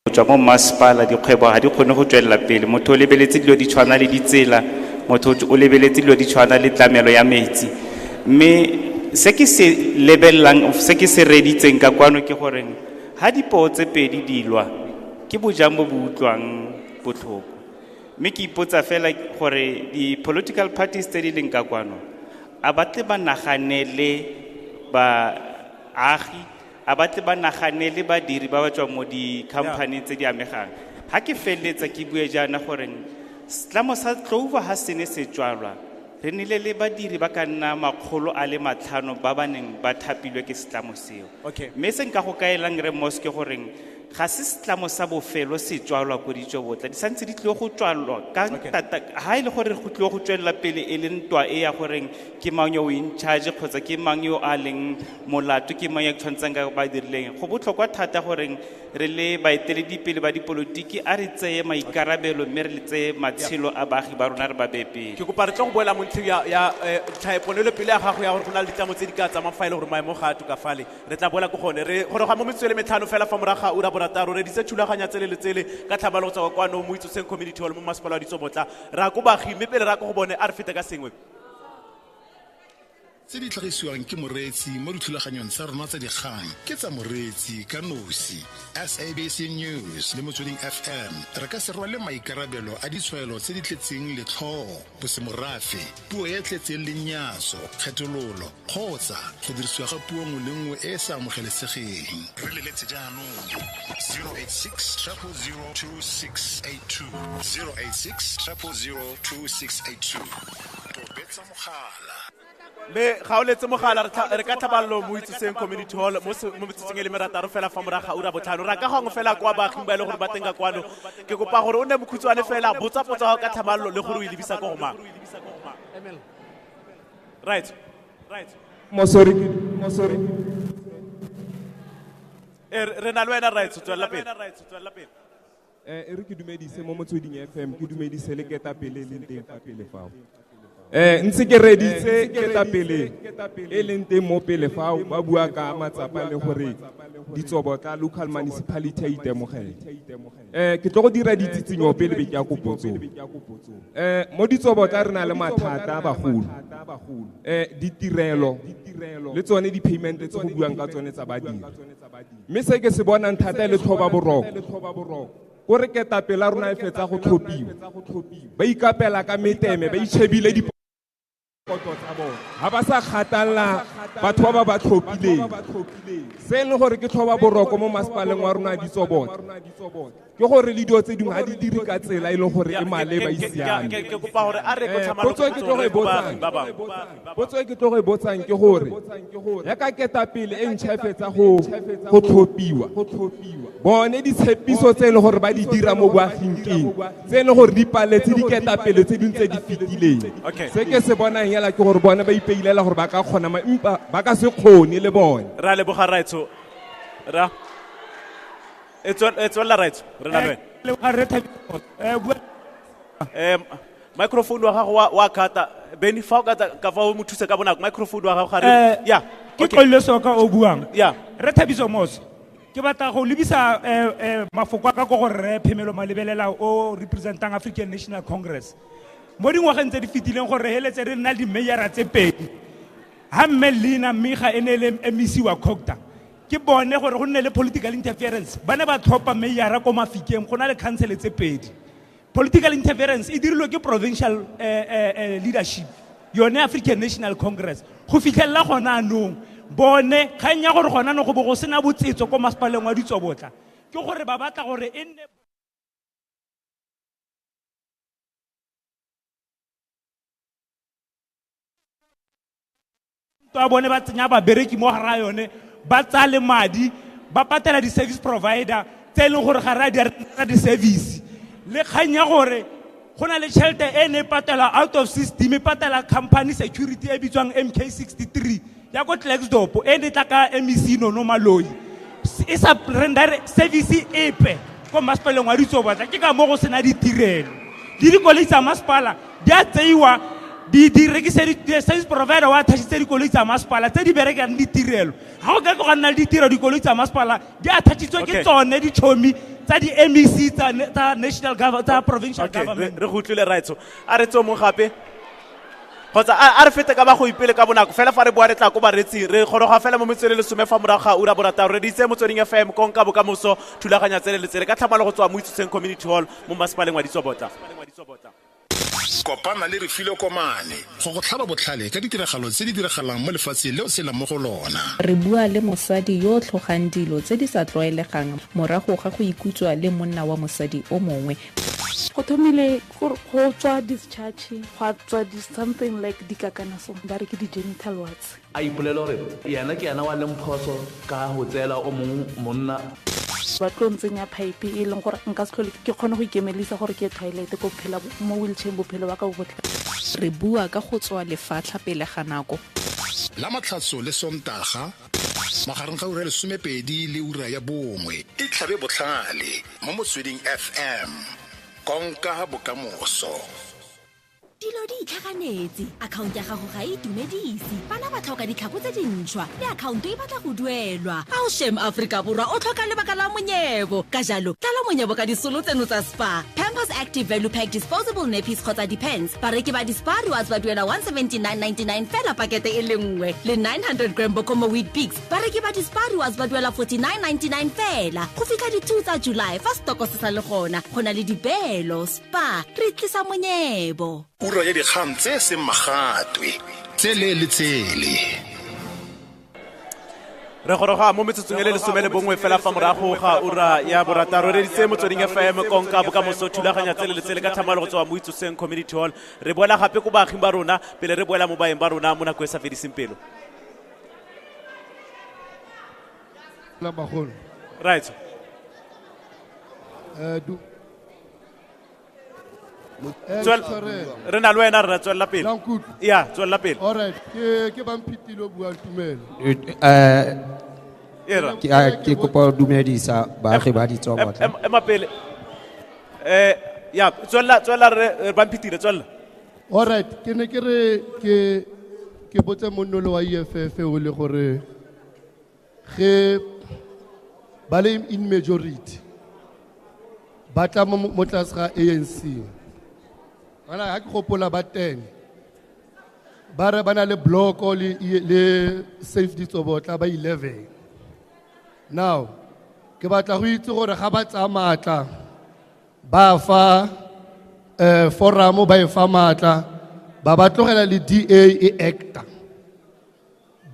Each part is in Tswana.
Tswa mo mmasepala dikgwebo ga di kgone go tswelela pele. Motho o lebeletse dilo di tshwana le ditsela, motho o lebeletse dilo di tshwana le tlamelo ya metsi. Mme se ke se lebelelang, se ke se reditseng ka kwano ke goreng ga dipoo tse pedi di lwa, ke bojang bo bo utlwang botlhoko. Mme ke ipotsa fela gore di-political parties tse di leng ka kwano, a ba tle ba naganele baagi, a ba tle ba naganele badiri ba ba tswang mo di-company tse di amegang. Ga ke feleletsa ke bue jaana gore setlamo sa Clover ha se ne se tswalwa, re nnile le badiri ba ka nna 500 ba ba neng ba thapilwe ke setlamo seo. Mme se nka go kaelang re Mos ke goreng ga se setlamo sa bofelo se tswalwa ko Ditsobotla, di santse di tlile go tswalwa ka tata. Ha e le gore go tlile go tswelela pele e le ntwa e ya goreng ke mang yo o in charge kgotsa ke mang yo a leng molato, ke mang ya tshwanetseng ka ba dirileng. Go botlhokwa thata goreng re le baeteledipele ba dipolotiki a re tseye maikarabelo mme re le tseye matshelo a baagi ba rona re ba beye pele. Ke kopa re tle go boela mo ntlheng ya tlhaeponelopele ya gago ya gore go na le ditlamo tse di ka tsamayang fa e le gore maemo ga a tokafale. Re tla boela ko gone. Re goroga mo metsotso e le metlhano fela fa morago ga ura borataro. Re editse thulaganyo tsele le tsele ka tlhabalo go tswa kwano mo Itsoseng Community Hall mo masepala wa Ditsobotla. Ra ko baagi mme pele ra ko go bone a re fete ka sengwe. Tse di tlhagisiwang ke moreetsi mo dithulaganyong tsa rona tsa dikgang ke tsa moreetsi ka nosi. SABC News le Motsweding FM re ka se rwale maikarabelo a ditshwaelo tse di tletseng letlhoo, bosemorafe, puo e e tletseng lenyatso, kgethololo kgotsa go dirisiwa ga puo nngwe le nngwe e e sa amogelesegeng. Re leletse jaanong 086 000 2682, 086 000 2682. Tobetsa mogala. Mme ga o letse mogala, re ka tlhaballo mo Itsoseng Community Hall mo metsotsong e le merataro fela fa morago ga ura botlhano. Ra ka gangwe fela kwa baaging ba e leng gore ba teng ka kwano. Ke kopa gore o nne mokhutshwane fela, botsa potso ya gago ka tlhamallo le gore o e lebisa ko go mang. Right. Right. Mosori, mosori. Re na le wena, right, tswelela pele. E re ke dumedise mo Motsweding FM, ke dumedise le ketapele e leng teng fa pele fao. Ntse ke reditse ketapele e leng teng mo pele fao, ba bua ka matsapa le gore Ditsobotla local municipality a itemogela. Ke tlo go dira ditsitsinyo pele be ke ya ko potsong. Mo Ditsobotla re na le mathata a bagolo. Ditirelo le tsone di-payment tse go buang ka tsone tsa badiri. Mme se ke se bonang thata e le tlhoba boroko. Ko re ketapele ya rona e fetsa go tlhophiwa. Ba ikapela ka meteme, ba itšhebile dipoto tsa bone. Ha ba sa kgathalla batho ba ba ba tlhophileng. Se e leng gore ke tlhoba boroko mo masepaleng wa rona Ditsobotla. Ke gore le dilo tse dingwe ha di dire ka tsela e leng gore e maleba e siame. Ke kopa gore a re ko tlhamallo Potso e ke tlo go e botsang. ba bangwe. Potso e ke tlo go e botsang ke gore ya ka ketapele e ntšha e fetsa go tlhophiwa. Bone ditshepiso tse e leng gore ba di dira mo boaging keng, tse e leng gore di paletse diketapele tse dingwe tse di fetileng. Se ke se bonang hela ke gore bone ba ipeilela gore ba ka kgona, empa ba ka se kgone le bone. Ra leboga raetsho. Ra. E tswelela raetsho, re na le wena. Leboga rre Thabiso. Bua. Microphone wa gago wa kata. Benny, fa o ka tla, ka fa o mo thuse ka bonako, microphone wa gago ga re Ya, Ke okay. Xolile Soka o buang. Ya. Rre Thabiso Mos, ke batla go lebisa mafoko a ka ko go Rre Phemelo Malebelela o representang African National Congress. Mo dingwageng tse di fetileng gore re heletse re nna le di-mayor-a tse pedi. Ha mme Leina Miga e ne e le MEC wa COGTA, ke bone gore go nne le political interference. Ba ne ba tlhopha mayor-a ko Mafikeng, go na le council tse pedi. Political interference e dirilwe ke provincial leadership, yone African National Congress. Go fitlhelela gona anong, bone kgang ya gore gona anong go bo go sena botsetso ko masepaleng wa Ditsobotla, ke gore ba batla gore e nne ba bone ba tsenya babereki mo gare ga yone, ba tsaya le madi, ba patela di-service provider tse e leng gore ga re a di rera di-service. Le kgang ya gore go na le tšhelete e ne e patela out of system, e patela company security e bitswang MK63 ya ko Klerksdorp, e ne e tla ka MEC Nono Maloyi. E sa render service epe ko masepaleng wa Ditsobotla, ke ka mo go sena ditirelo. Le dikoloi tsa masepala di a tseiwa, di rekise di service provider wa attachitse dikoloi tsa masepala tse di berekang ditirelo. Ga go ka go nna le ditiro, dikoloi tsa masepala di attachitswe ke tsone ditšhomi tsa di-MEC tsa national tsa provincial Okay, government. Re go utlwile, raitso. A re tse mong gape kgotsa a re fete ka ba go ipele ka bonako fela. Fa re boa, re tla ko baretsing. Re goroga fela mo metswele lesome fa morago ga ura borataro. Re ditse Motsweding FM, konka bokamoso, thulaganya tsele le tsele ka tlhamalo go tswa mo Itsoseng Community Hall mo masepaleng wa Ditsobotla. Kopana le Refile Komane go go tlhaba botlhale ka ditiragalo tse di diragalang mo lefatsheng le o tshelang mo go lona. Re bua le mosadi yo o tlhogang dilo tse di sa tlwaelegang morago ga go ikutswa le monna wa mosadi o mongwe. Go thomile go tswa discharge, gwa tswa di something like dikakana, so ba re ke di-genital warts. A ipolela gore yena ke yena wa leng phoso ka go tseela o mongwe monna. Ba tlo ntsenya pipe e leng gore nka se tlhole ke kgone go ikemelisa gore ke ye toilet, ko phela mo wheelchair bophelo ba ka bo botlhe. Re bua ka go tswa lefatlha pele ga nako. La Matlhatso le Sontaga magareng ga ura ya 12 le ura ya 1, e tlhabe botlhale mo Motsweding FM, konka bokamoso. Dilo di itlhaganetse, akhaonto ya gago ga e itumedise, bana ba tlhoka ditlhako tse dintšhwa le akhaonto e batla go duelwa. Ao shem, Aforika Borwa o tlhoka lebaka la monyebo. Ka jalo tlala monyebo ka disolo tseno tsa Spar: Pampers Active Value Pack disposable nappies kgotsa di-pants. Bareki ba di-Spar Rewards ba duela 179.99 fela pakete e le nngwe, le 900 gram Bokomo Weet-Bix, bareki ba di-Spar Rewards ba duela 49.99 fela go fitlha di-2 tsa July fa stoko se sa le gona. Go na le dibeelo. Spar, re tlisa monyebo. Ura ya dikgang tse seng magatwe, tsele le tsele. Re goroga mo metsotsong e le 11 fela fa morago ga ura ya borataro. Re ditse Motsweding FM, konka bokamoso, thulaganya tsele le tsele ka tlhamalo go tswa mo Itsoseng Community Hall. Re boela gape ko baaging ba rona pele re boela mo baeng ba rona mo nako e sa fediseng pelo. La bagolo. Right. Du Re na le wena, re tswelela pele. La nkutlwa? Ya, tswelela pele. Alright, ke Bampitile o buang, tumelo. Era. Ke kopa ho dumedisa baagi ba Ditsobotla. Ema pele. Ya, tswelela, tswelela re Bampitile, tswelela. Alright, ke ne ke re ke botse monnolo wa EFF o le gore ge ba le in majority ba tla mo tlase ga ANC. Bana ha ke gopola ba 10 ba re ba na le bloko le Safe Ditsobotla ba 11. Now ke batla go itse gore ga ba tsaya maatla ba fa forum, ba e fa maatla, ba tlogela le DA e acta,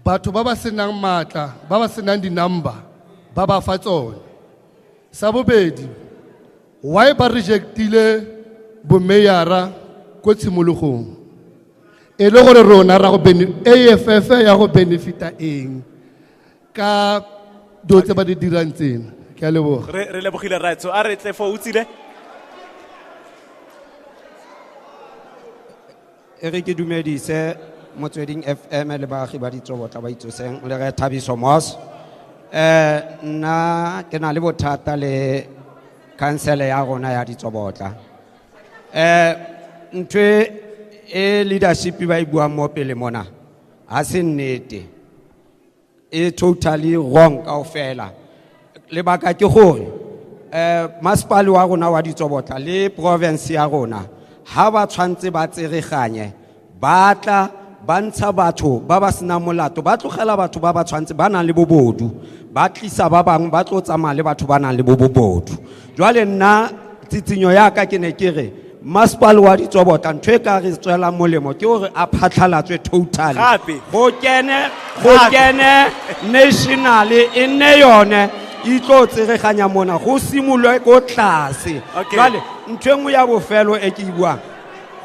batho ba ba senang maatla, ba ba senang di-number, ba ba fa tsone. Sa bobedi, why ba rejectile bomeyara ko tshimologong, e le gore rona ra go AFF ya go benefita eng ka dilo tse ba di dirang tsena? Ke a leboga. Re lebogile, right. So a re tle fo o tsile. E re ke dumedise Motsweding FM le baagi ba Ditsobotla ba Itsoseng le re Thabiso Mos. Nna ke na le bothata le council ya rona ya Ditsobotla. Ntho e leadership ba e buang mo pele mona ha se nnete, e totally wrong kaofela. Lebaka ke gore masepala wa rona wa Ditsobotla le province ya rona ha ba tshwantse ba tsereganye, ba tla ba ntsha batho ba ba senang molato, ba tlogela batho ba ba tshwantse ba nang le bobodu, ba tlisa ba bangwe ba tlo tsamaya le batho ba nang le bobodu. Jwale nna tsitsinyo ya ka ke ne ke re masepala wa Ditsobotla ntho e ka re tswelang molemo ke hore a phatlhalatswe totally. Gape. Go Gape. kene national e nne yone e tlo tsereganya mona, go simolwe ko tlase. Okay. Jwale ntho e nngwe ya bofelo e ke e buang,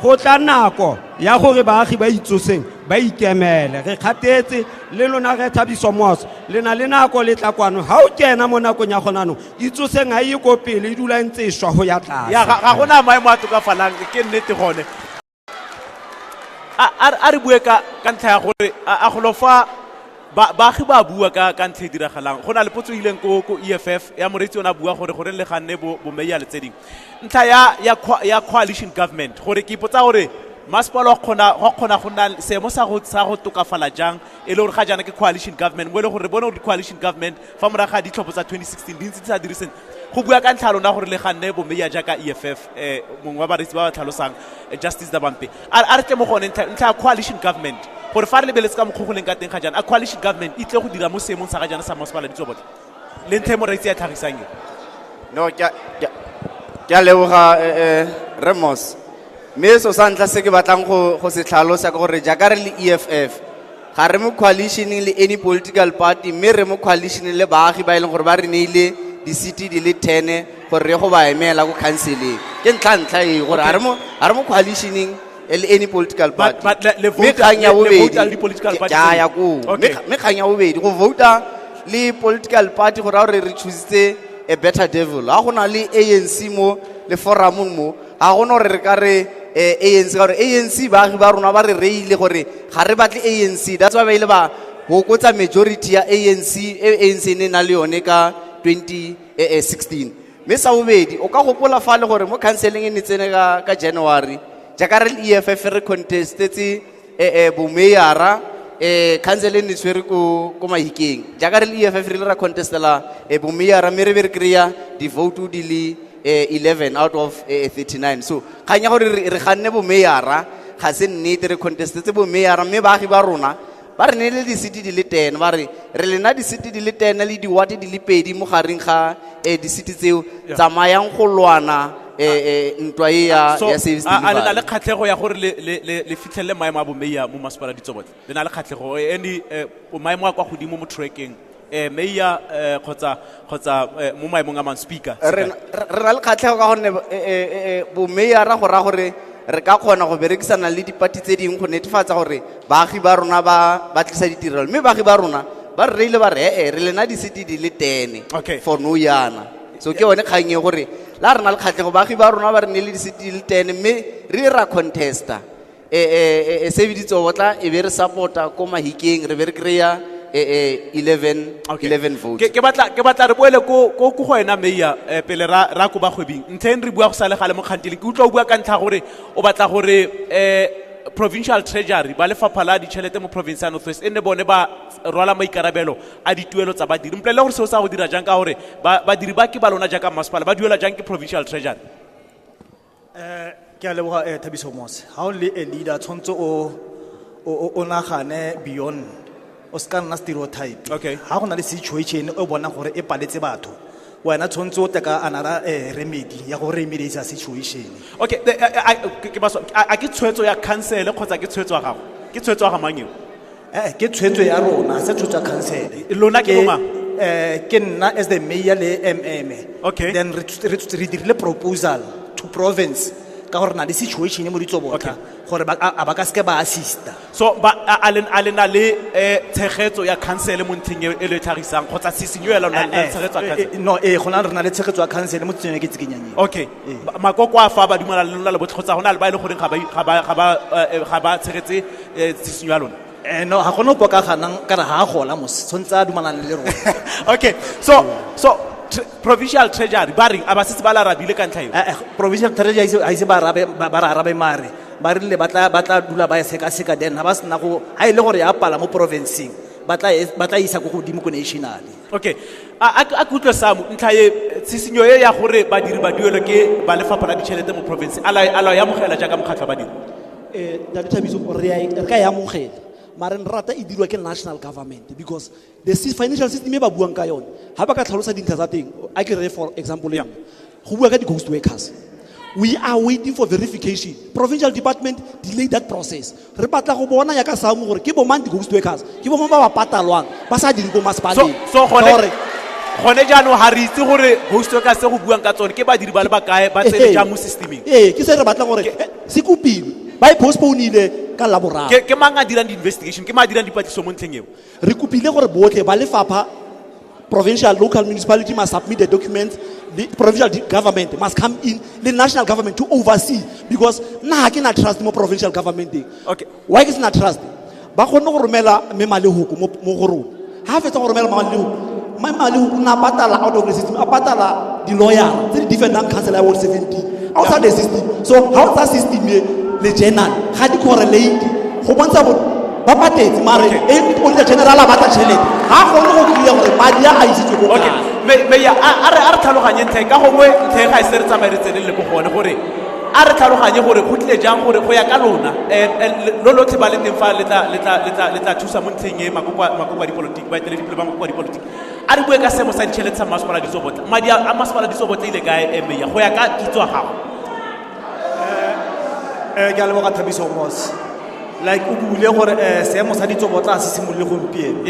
go tla nako ya gore baagi ba Itsoseng ba ikemele. Re kgathetse le lona, re Thabiso Mos, le na le nako le tla kwano. Ha o kena mo nakong ya gona anong, Itsoseng ha e ye ko pele, e dula e ntse e shwa ho ya tlase. Ya, ga gona maemo a tokafalang, ke nnete gone. A re bue ka ntlha ya gore a golo fa baagi ba bua ka ntlha e diragalang. Go na le potso e ileng ko EFF ya moreetsi o ne a bua gore goreng le ganne bo mayor le tse dingwe. Ntlha ya coalition government, gore ke ipotsa gore Masepala wa kgona go nna seemo sa go tokafala jang e le gore ga jaana ke coalition government, mo e le gore re bone gore di-coalition government fa morago ga ditlhopho tsa 2016 di ntse di sa dire sentle. Go bua ka ntlha lona gore le ganne bomeya jaaka EFF, mongwe wa bareetsi ba ba tlhalosang, Justice Dabampe. A re tle mo go one ntlha ya coalition government, gore fa re lebeletse ka mokgwa go leng ka teng ga jaana, a coalition government e tle go dira mo seemong sa ga jaana sa masepala Ditsobotla le ntlha e moreetsi ya tlhagisang e? No, ke a leboga, Remos. Mme so sa ntlha se ke batlang go se tlhalosa ke gore jaaka re le EFF, ga re mo coalitioneng le any political party, mme re mo coalitioneng le baagi ba e leng gore ba re neile di-city di le 10 gore re go ba emela ko councileng. Ke ntlha e gore ha re mo coalitioneng le any political party. Mme kgang ya bobedi, ke a ya koo. Mme kgang ya bobedi, go vouta le political party go raya gore re choositse a better devil. Ha go na le ANC mo le forumong mo, ha gona gore re ka re ANC, ka gore ANC baagi ba rona ba re reile gore ga re batle ANC. That's why ba ile ba hokotsa majority ya ANC, e ANC e ne na le yone ka 2016. Mme sa bobedi, o ka gopola fa le gore mo counseling e ne tsene ka January, jaaka re le EFF re contestetse bomeyara, council e ne tshwere ko Mahikeng. Jaaka re le EFF re ile ra contestela bomeyara, mme re be re kry-a di-vote di le 11 out of 39. So kgang ya gore re ganne bomeyara ga se nnete, re contestetse bomeyara, mme baagi ba rona ba re neele di-city di le 10, ba re re lena di-city di le 10 le di-ward di le 2 mo gareng ga di-city tseo, tsamayang go lwana ntwa e ya service A le na le delivery. kgatlhego ya gore le fitlhelele maemo a bomeya mo masepala Ditsobotla? Le na le kgatlhego any maemo a kwa godimo mo tracking, mayor kgotsa mo maemong a mang speaker? Re na le kgatlhego ka gonne bomeyara go raya gore re ka kgona go berekisana le dipati tse dingwe go netefatsa gore baagi ba rona ba tlisa ditirelo, mme baagi ba rona ba re reile ba re re lena di-city di le 10 for no yana. So ke yone kgang e gore la re na le kgatlhego, baagi ba rona ba re neele di-city di le 10, mme re ra contesta se Ditsobotla e be re support-a ko Mahikeng, re be re kry-a 11 votes. Ke batla re boele ko go wena mayor, pele ra ko bagwebing. Ntlheng re bua go sa le gale mo kgantileng, ke utlwa o bua ka ntlha gore o batla gore provincial treasury ba lefapha la ditšhelete mo province ya North West e nne bone ba rwala maikarabelo a dituelo tsa badiri. Mpolelele gore seo sa go dira jang, ka gore badiri ba ke ba lona jaaka masepala ba duela jang ke provincial treasury? Ke a leboga, Thabiso Mose. Ha o le a leader, tshwanetse o nagane beyond, o se ka nna stereotype. Ha go na le situation o bonang gore e paletse batho, wena tshwanetse o tle ka another remedy ya go remediate situation. Okay, a ke tshwetso ya council kgotsa ke tshwetso ya gago? Ke tshwetso ya ga mang eo? Ke tshwetso ya rona, se tshwetso ya council. Lona ke bomang? Ke nna as the mayor le MM. Then re dirile proposal to province ka gore na le situation mo Ditsobotla gore a ba ka seke ba assista. So ba a le na le tshegetso ya council mo ntlheng e le tlhagisang kgotsa tshisinyo ya lona le tshegetso ya council? No, go na re na le tshegetso ya council mo tseng e ke tsikinyang. Okay. Makoko a fa ba dumela le lona le botlhe kgotsa go na le ba e le goreng ga ba tshegetse tshisinyo ya lona? No, ga gona ope o ka ganang, ka re ga a gola mos, tshwanetse a dumalane le rona. Okay. So provincial treasury ba reng, a ba setse ba la arabile ka ntlha eo? Provincial treasury ha ise ba arabe, ba re arabe mare. Ba rile ba tla dula ba e sekaseka, then ha ba sena go, ha e le gore ya pala mo provinceng, ba tla isa ko godimo ko national. Okay. A ke utlwe Samu, ntlha e, tshisinyo e ya gore badiri ba duelwe ke ba lefapha la ditšhelete mo province, a la e amogela jaaka mokgatlho wa badiri? Ntate Thabiso, re ka e amogela, mare re rata e dirwa ke national government, because the financial system e ba buang ka yone, ha ba ka tlhalosa dintlha tsa teng, a ke re for example e nngwe, go bua ka di-ghost workers. We are waiting for verification. Provincial department delayed that process. Re batla go bona ya ka Samu gore ke bo mang di-ghost workers, ke bo mang ba ba patalwang, ba sa dire ko masepaleng. So Ka gore gone jaanong ga re itse gore ghost workers tse go buang ka tsone ke badiri ba le bakae, ba tsene jang mo systemeng? Ee, ke se re batlang gore, se kopilwe, ba e postpone-ile ka Laboraro. Ke mang a dirang di-investigation, ke mang a dirang dipatlisiso mo ntlheng eo? Re kopile gore botlhe ba lefapha, provincial, local municipality must submit the documents, the provincial government must come in, the national government to oversee, because nna ha ke na trust mo provincial government teng. Why ke sena trust? Ba kgonne go romela mme Malehoko mo go rona. Ha a fetsa go romela Malehoko, mme Malehoko o ne a patala out of the system, a patala di-lawyer tse di defendang council ya Ward 17 outside the system. So ha o tsaya system e, le journal ga di correlate go bontsha gore ba patetse mare e auditor general a batla tšhelete ga a kgone go clear gore madi a a isitswe ko kae. Meya, a re tlhaloganye ntlha e, ka gongwe ntlha e ga e se re tsamaye re tsenelele ko gone gore a re tlhaloganye gore go tlile jang gore go ya ka lona lo lotlhe ba le teng fa le tla thusa mo ntlheng e makoko a dipolotiki, baeteledipele ba makoko a dipolotiki. A re bue ka seemo sa ditšhelete sa masepala Ditsobotla. Madi a masepala Ditsobotla ile kae, Meya, go ya ka kitso ya gago? Ke a leboga Thabiso Mos. Like o buile gore seemo sa Ditsobotla se simolole gompieno.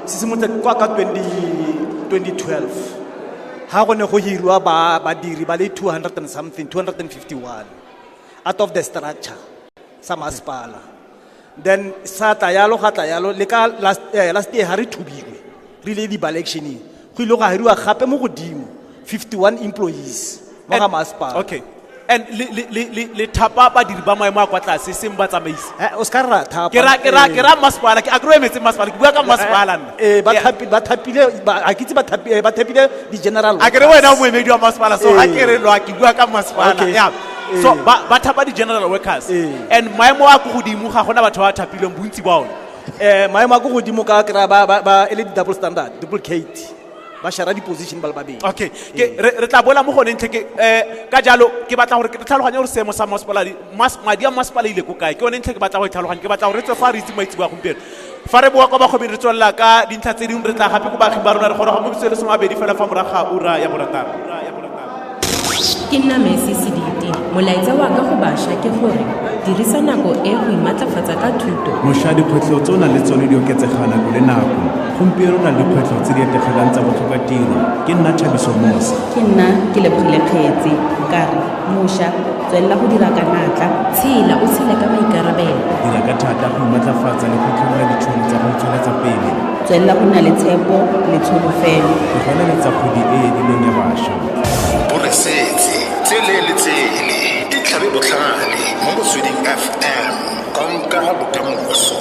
Se simolotse kwa ka 2012. Ha go ne go hiriwa badiri ba le 200 and something, 251 out of the structure sa masepala. Then sa tla yalo, ga tla yalo, le ka last year ha re thubilwe, re ile di-by-electioneng, go ile go hiriwa gape mo godimo 51 employees mo ga masepala. Okay. And le thapa badiri ba maemo a kwa tlase, seng batsamaisi. O se ka ra thapa. Ke ra masepala, ke a ke re emetse masepala, ke bua ka masepala nna. Ba thapile, ba, a ke itse ba thapi-, ba thapile di-general A ke re wena o moemedi wa masepala, so ha ke re lo, ke bua ka masepala. Okay. Yeah. So ba thapa di-general workers. And maemo a ko godimo ga gona batho ba thapilweng bontsi ba ona. Maemo a ko godimo ka kry-a ba e le di-double standard, duplicate. Ba share di-position ba le babedi. Okay. Ke, re tla boela mo gone ntlhe ke, ka jalo ke batla gore ke tlhaloganye gore seemo sa masepala di-, madi a masepala ile ko kae. Ke yone ntlhe ke batla go e tlhaloganya. Ke batla gore re tswe fa re itse maitseboa a gompieno. Fa re boa kwa bagwebing re tswelela ka dintlha tse dingwe, re tla gape ko baaging ba rona, re goroga mo metsotso e le 20 fela fa morago ga ura ya borataro. Ke nna Mercy Sediti. Molaetsa wa ka go bašwa ke gore dirisa nako e go imatlafatsa ka thuto. Mošwa, dikgwetlho tse o nang le tsone di oketsega nako le nako. Gompieno o na le dikgwetlho tse di etegelang tsa botlhokatiro. Ke nna Thabiso Mose. Ke nna ke Lebogile Kgetse. Ka re, mošwa, tswelela go dira ka natla, tshela o tshele ka maikarabelo. Dira ka thata go imatlafatsa le go tlhola ditšhono tsa go itsweletsa pele. Tswelela go nna le tshepo le tsholofelo. Ke go eletsa kgwedi e e edileng ya bašwa. Boresetse, tsele le tsele, di tlhabe botlhale mo Motsweding FM, konka bokamoso.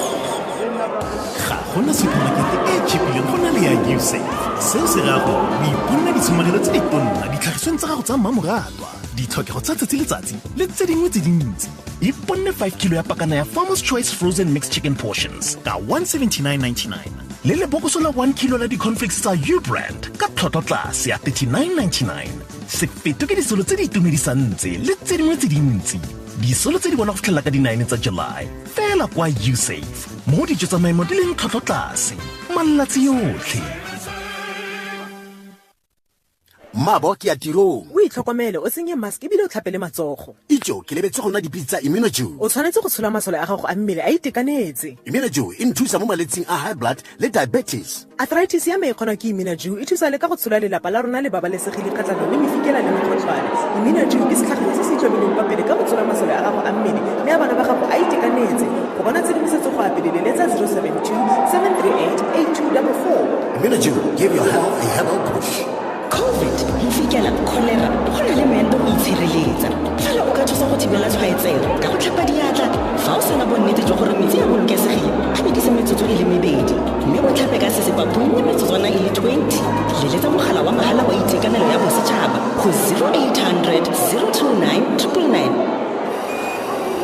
Ga gona supermarket e cheapileng go na le ya Usave. Seo se raya gore o iponela ditshomarelo tse di tonna ditlhagisweng tsa gago tsa mmamoratwa, ditlhokego tsa tsatsi le tsatsi le tse dingwe tse dintsi. Iponne 5 kilo ya pakana ya Farmer's Choice Frozen Mixed Chicken Portions ka 179.99 le lebokoso la 1 kilo la di-cornflakes tsa U-Brand ka tlhwatlhwa tlase ya 39.99. Se fetwe ke disolo tse di itumedisang tse le tse dingwe tse dintsi. Disolo tse di bonwa go fitlhelela ka di-9 tsa July fela kwa Usave, mo dijo tsa maemo di leng tlhwatlhwa tlase malatsi otlhe. Mabo ke ya tirong. O itlhokomele, o tsenye mask ebile o tlhape le matsogo. Itjo, ke lebetse go nwa dipilisi tsa Immunodew. O tshwanetse go tshola masole a gago a mmele a itekanetse. Immunodew e nthusa mo malwetsing a high blood le diabetes. Arthritis ya me e kgonwa ke Immunodew, e thusa le ka go tshola lelapa la rona le babalesegile kgatlhanong le mefikela le mekgotlhwane. Immunodew ke setlhagelo se se itlhomileng kwa pele ka go tshola masole a gago a mmele mme a bana ba gago a itekanetse. Go bona tshedimosetso go ya pele leletsa 072 738 8244. Immunodew, give your health a herbal push. COVID, mofikela, cholera, go na le moento go itshireletsa. Fela o ka thusa go thibela tshwaetsego ka go tlhapa diatla. Fa o sena bonnete jwa gore metsi a bolokesegile, a bedise metsotso e le mebedi, mme o tlhape ka sesepa bonnye metsotswana e le 20. Leletsa mogala wa mahala wa itekanelo ya bosetšhaba go 0800 029 999.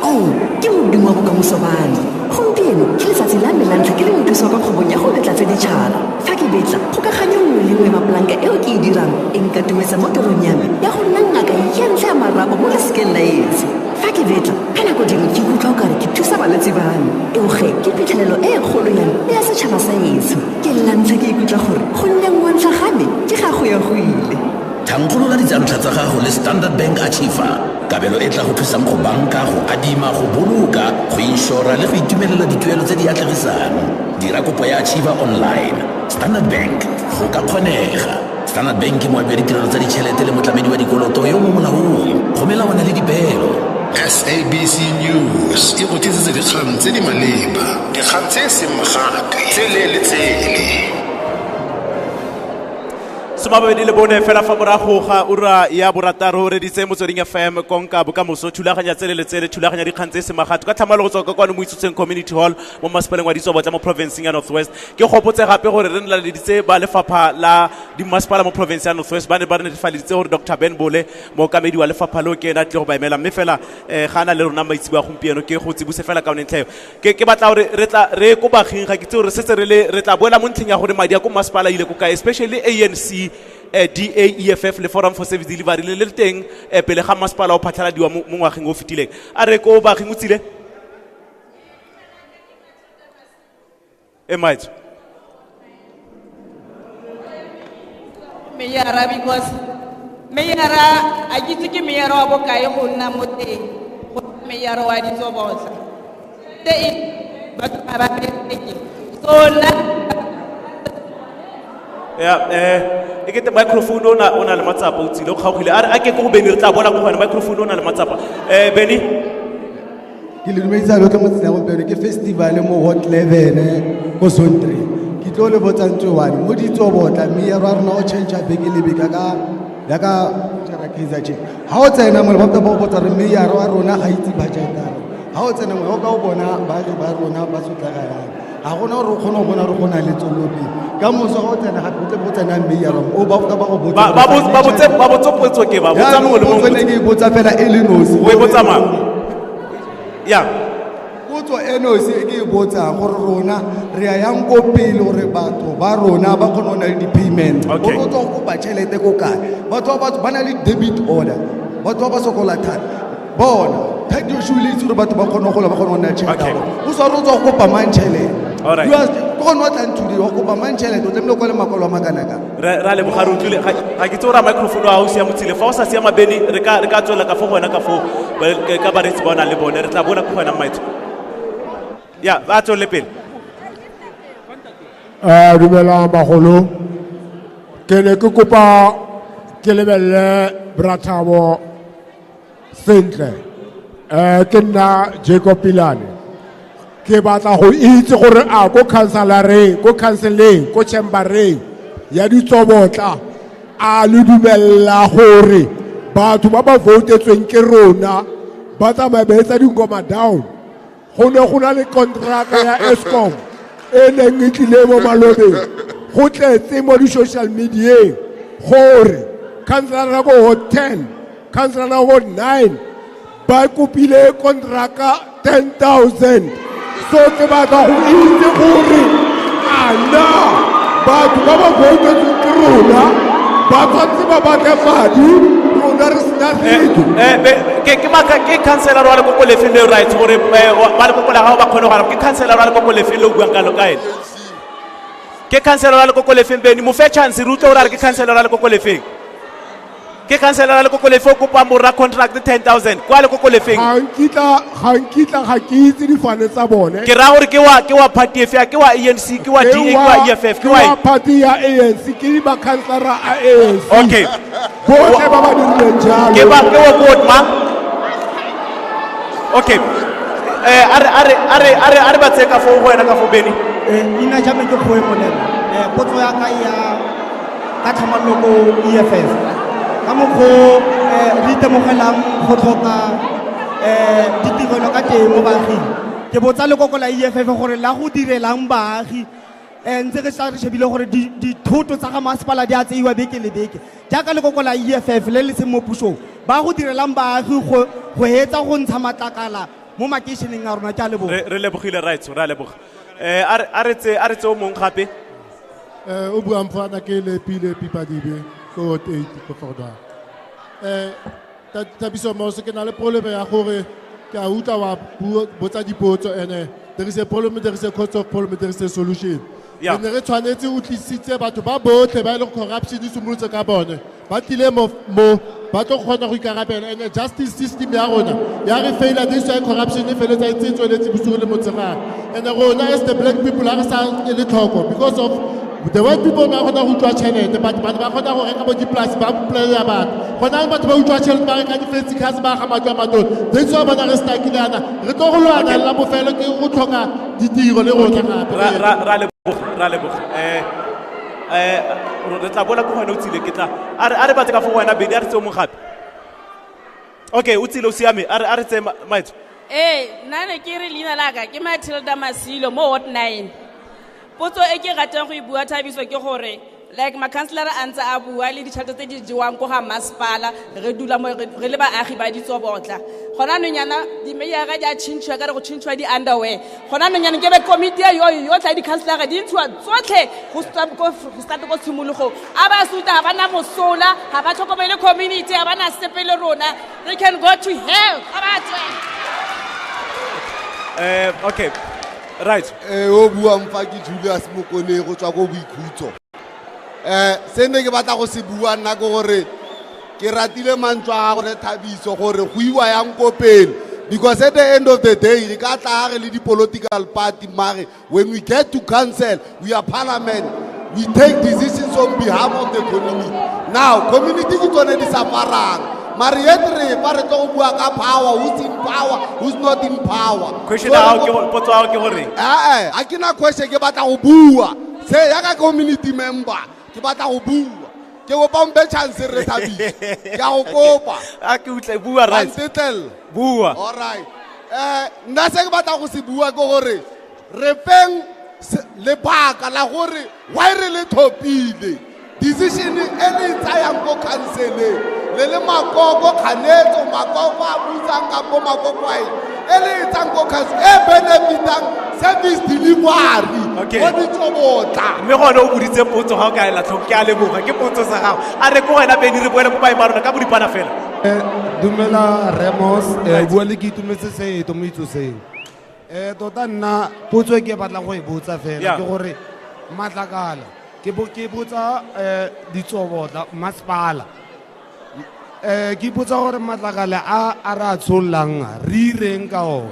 Oh, ke modimo wa bokamoso ba me. Gompieno ke letsatsi la me la ntlha ke le mothusi wa ka kgwebong ya go betla tse ditšhaba. Fa ke betla, kgokaganyo nngwe le nngwe ya mapolanka eo ke e dirang e nka tumetsa mo torong ya me ya go nna ngaka ya ntlha ya marapo mo lesekeng la etsho. Fa ke betla, ka nako dingwe ke ikutlwa o kare ke thusa balwetse ba me. Eo ge ke phitlhelelo e kgolo ya me ya setšhaba sa etsho. Ke la ntlha ke ikutlwa gore go nneng wa ntlha ga me ke ga go ya go ile. Thankgolola ditsantlha tsa gago le Standard Bank Achiever. Kabelo e tla go thusang go banka, go adima, go boloka, go inšora le go itumelela dituelo tse di atlegisang. Dira kopo ya Achiever online. Standard Bank, go ka kgonega. Standard Bank ke moabi wa ditirelo tsa ditšhelete le motlamedi wa dikoloto yo mo molaong. Go melawana le dipeelo. SABC News e go tlisetsa dikgang tse di maleba, dikgang tse e seng magatwe, tsele le tsele. 24 fela fa morago ga ura ya borataro re reditse Motsweding FM, konka bokamoso, thulaganya tsele le tsele, thulaganya dikgang tse semagato ka tlhamalo go tswa ka kwano mo Itsoseng Community Hall mo masepaleng wa Ditsobotla mo provinceng ya North West. Ke gopotse gape gore re nlaleditse ba lefapha la dimmasepala mo province ya North West, ba ne ba re netefaditse gore Dr Ben Bole, mookamedi wa lefapha leo, ke ena a tlile go ba emela, mme fela ga a na le rona maitsibo a gompieno. Ke go tsibose fela ka one ntlha eo. Ke batla gore re tla re ko bageng, ga ke itse gore setse re le re tla boela mo ntlheng ya gore madi a ko masepala a ile ko kae, especially ANC, DA, EFF le Forum for Service Delivery le le teng pele ga masepala o phatlhaladiwa mo ngwageng o fetileng. A re ko bageng, o tsile e maitso Meyara, because meyara a ke itse ke meyara wa bokae go nna mo teng, go nna meyara wa Ditsobotla te e batho ga ba bereke, so nna Ya, e kete microphone o na le matsapa, o tsile o kgaogile. A re a ke ko go Beny, re tla bona ko go wena. Microphone o na le matsapa, Beny. Ke le dumedisa lotlhe mo tsatsing la gompieno. Ke festival mo Hot 11 ko Zone 3. Ke tlo le botsa ntho e one mo Ditsobotla, mayor wa rona o change beke le beke ka yaka jara Kaizer Chiefs. Ha o tsena mo le ba go botsa re mayor wa rona ga itse budget ya rona. Ha o tsena mo o ka o bona baagi ba rona ba sotlega yang, ga gona gore o kgone go bona gore go na le tswelelopele. Ka moso ga o tsena gape o tle go tsena mayor o ba ka ba go botsa. Ba botse potso, ke ba botsa mongwe le mongwe. Potso ne ke e botsa fela e le nosi. O e botsa mang ya? Potso e nosi e ke e botsang gore rona re ya yang ko pele gore batho ba rona ba kgone go na le di-payment. Gore o tswa go kopa tšhelete ko kae? Batho ba batho ba na le debit order, batho ba ba sokola thata bona thadiošo le itse gore batho ba kgone go gola, ba kgone go nna le tšhelete ya bona. O sa re o tswa go kopa mang tšhelete? Alright. You are ke gone o tlang today wa kopa mang tšhelete? O tlamehile o kwale makwalo a makana-kana. Re a leboga, re utlwile. Ga ke itse gore a microphone wa o siame o tsile. Fa o sa siama, Beny, re ka tswelela ka fo go wena ka foo, ka bareetsi ba o nang le bone. Re tla bona ko go wena, mmaetsho. Ya, ba tswelele pele. Dumelang bagolo, ke ne ke kopa ke lebelele Brathabo sentle. Ke nna Jacob Pilane. Ke batla go itse gore a ko councilareng, ko councileng, ko chambereng ya Ditsobotla, a le dumella gore batho ba ba votetsweng ke rona ba tsamaye ba etsa dingoma down? Go ne go na le kontraka ya Eskom e neng e tlile mo malobeng, go tletse mo di-social medieng gore councilor ko ward 10, councilor ko 9 ba kopile kontraka 10,000. So ke batla go itse gore a na batho ba ba votetsweng ke rona ba tshwanetse ba batle madi, rona re sena setho? Ke maka ke councilor wa lekoko lefeng le, right, gore ba lekoko la gago ba kgone go araba? Ke councilor wa lekoko lefeng le o buang ka lo ka ene? Ke councilor wa lekoko lefeng, Beny? Mo fe chance re utlwe gore a re ke councilor wa lekoko lefeng. Ke councilor wa lekoko lefe o kopang borra contract 10,000 kwa lekoko lefeng? Ga nkitla ga ke itse difane tsa bone. Ke raya gore ke wa party efe? A ke wa ANC, ke wa DA, ke wa EFF, ke wa Ke wa party ya ANC, ke ba-councillora a ANC botlhe ba ba dirileng jalo. Ke wa ward mang? Okay, a re ba tseye ka foo go wena ka foo, Beny. Ina ja me ke Kgoe Molemo. Potso ya ka ya ka tlhamallo ko EFF. Ka mokgwa re itemogelang go tlhoka ditirelo ka teng mo baaging, ke botsa lekoko la EFF gore la go direlang baagi, ntse re sa re shebile gore dithoto tsa ga masepala di a tseiwa beke le beke. Jaaka lekoko la EFF le le seng mo pusong, ba go direlang baagi go hetsa go ntsha matlakala mo makeišeneng a rona? Ke a leboga. Re lebogile, right, re a leboga. A re tse o mongwe gape. O buang fana ke Lepile Pipadibe ko ward 8 ko Fordwang. Thabiso Mose, ke na le problem ya gore ke a utlwa wa botsa dipotso, and there is a problem, there is a cause of problem, there is a solution. Re ne re tshwanetse o tlisitse batho ba botlhe ba e leng corruption e simolotse ka bone, ba tlile mo ba tlo kgona go ikarabela. And justice system ya rona ya re faila, this why corruption e feletsa e ntse e tsweletse bosigo le motshegare. And rona as the black people ha re sa le tlhoko because of the white people ba kgona go utswa tšhelete, but batho ba kgona go reka bo dipolasi, ba polaya batho. Gona batho ba utswa tšhelete, ba reka di-fancy cars, ba aga matlo a matona. That's why bona re stuckile yana, re tlo go lwana la bofelo ke go tlhoka ditiro le rona gape. Ra leboga, ra leboga. Re tla boela ko go wena o tsile ke tla a re batse ka fo go wena Bedi a re tseo mongwe gape. Okay, o tsile o siame a re tseye maetso. Ee, nna ne ke re leina la ka ke Matilda Masilo mo ward 9. Potso e ke ratang go e bua Thabiso ke gore like makhanselara a ntse a bua le ditšhelete tse di jewang ko ga masepala re dula mo re le baagi ba ditsobotla. Gona anong yana dimeyara di a tšhintšhiwa ka re go tšhintšhiwa di-underwear. Gona anong yana ke be komiti e yotlhe ya dikhanselara di ntshiwa tsotlhe go start ko tshimologong. A ba suta ga ba na mosola, ga ba tlhokomele community, ga ba na sepe le rona. They can go to hell. A ba tswe. Okay. Right. O buang fa ke Julius Mokone go tswa ko Boikhutso. Se ne ke batla go se bua nna ke gore ke ratile mantswe a gore Thabiso gore go iwa yang ko pele, because at the end of the day re ka tla re le di-political party, mare when we get to council we are parliament, we take decisions on behalf of the community. Now community ke tsone di safarang, mare yet re fa re tlo go bua ka power, who's in power, who's not in power. Question ya gago ke potso ya gago ke gore ga ke na question, ke batla go bua se yaka community member, ke batla go bua. Ke kopa mpe chance re Thabiso. Ke a go kopa. A ke utlwe bua right. Ntetlela. Bua. All right. Nna se ke batla go se bua ke gore re feng lebaka la gore why re le thopile decision e le e tsayang ko council-eng le le makoko kganetso makoko a busang kampo makoko a eng e le e tsang ko council e benefitang service delivery mo ditsobotla. Mme gone o boditse potso ga o ka ela tlhoko, ke a leboga ke potso sa gago. A re ko wena Beny re boele ko baeng ba rona ka boripana fela. Dumela Remos, bua le ke itumetse seeto mo itsoseng. Tota nna potso e ke batlang go e botsa fela ke gore matlakala ke botsa ditsobotla masepala. Ke ipotsa gore matlakala a re a tshollang re ireng ka one.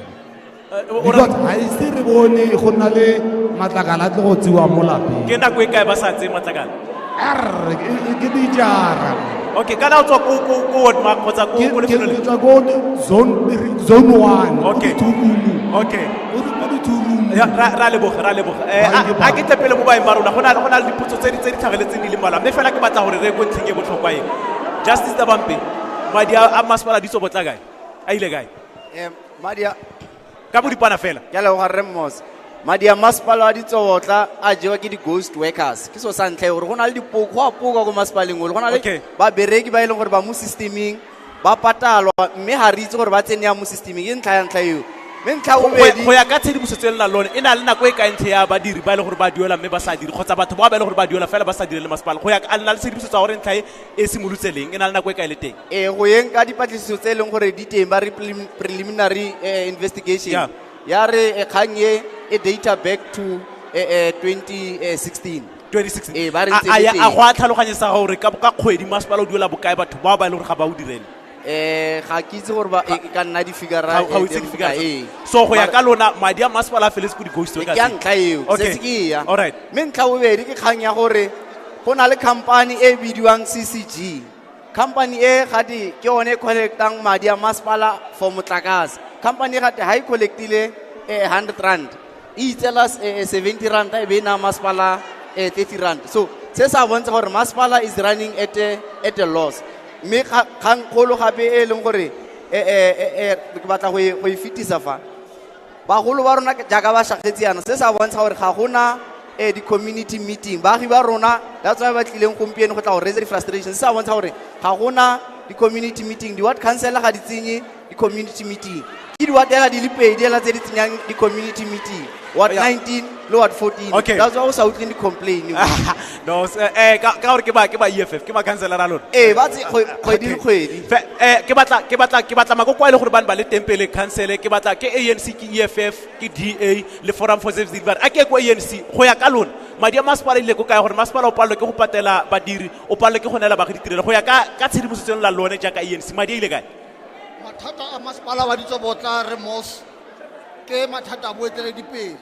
Because ga ise re bone go nna le matlakala a tle go tsewa mo lapeng. Ke nako e kae ba sa tseye matlakala? Arre, ke dijara. Okay, kana o tswa ko ward mark kgotsa ko lefelong le? Ke tswa ko zone 1. Okay. Okay. Ko dithurung. Ya, ra leboga, ra leboga. A ke tle pele mo baeng ba rona, go na le dipotso tse di tlhageletseng di le mmalwa, mme fela ke batla gore re ye ko ntlheng e botlhokwa e. Justice Tabampe, madi a masepala ditsobotla kae? A ile kae? Madi a ka boripana fela. Ke a leboga Rre Mmose. Madi a masepala wa ditsobotla a jewa ke di-ghost workers. Ke seo sa ntlha e gore go na le dipoko, go a poka ko masepaleng ole. Go na le babereki ba e leng gore ba mo systeming, ba patalwa, mme ga re itse gore ba tsene yang mo systeming. Ke ntlha ya ntlha eo. Mme ntlha bobedi Go ya ka tshedimosetso e le nang le yone, e na le nako e kae ntlha ya badiri ba e leng gore ba duela mme ba sa dire, kgotsa batho bao ba e leng gore ba duela fela ba sa direle masepala? Go ya ka, a le na le tshedimosetso ya gore ntlha e e simolotse leng, e na le nako e kae le teng? Ee, go yeng ka dipatlisiso tse e leng gore di teng ba re preliminary investigation. Ya re kgang e e data back to 2016. 2016. Ee, ba re ntse le A teng. go a tlhaloganyetsa gore ka kgwedi masepala o duela bokae batho bao ba e leng gore ga ba o direle? Ga ke itse gore ba, e ka nna di-figure, Ga o itse teng di-figure bokae, tsa- ee. So go ya Mara ka lona madi a masepala a feletse ko di-ghost workers. Ke ya ntlha eo, Okay. setse ke e ya. All right. Mme ntlha bobedi ke kgang ya gore go na le company e bidiwang CCG. Company e gate ke yone e collectang madi a masepala for motlakase. Company e gate ha e collectile 100 rand, e itseela 70 rand e be e naya masepala 30 rand. So se sa bontsha gore masepala is running at a loss. Mme kgang kgolo gape e leng gore ke batla go e fetisa fa. Bagolo ba rona jaaka ba shakgetse yana, se sa bontsha gore ga gona di-community meeting. Baagi ba rona, that's why ba tlileng gompieno go tla go raise di-frustration. Se sa bontsha gore ga gona di-community meeting. Di-ward council ga di tsenye di-community meeting. Ke di-ward hela di le pedi hela tse di tsenyang di-community meeting. Ward 19 le ward 14. Okay. That's why o sa utlweng di-complain. No, ka gore ke ba EFF, ke ba councilor a lona. Ee, ba tse kgwedi le kgwedi. Ke batla makoko a e le gore ba ne ba le teng pele council, ke batla ke ANC, ke EFF, ke DA le Forum for Service Delivery. A ke ko ANC go ya ka lona. Madi a masepala ile ko kae gore masepala o palelwe ke go patela badiri, o palelwe ke go neela baagi ditirelo go ya ka tshedimosetso la lone jaaka ANC, madi a ile kae? Mathata a masepala wa ditsobotla re mos ke mathata a boeteledipele.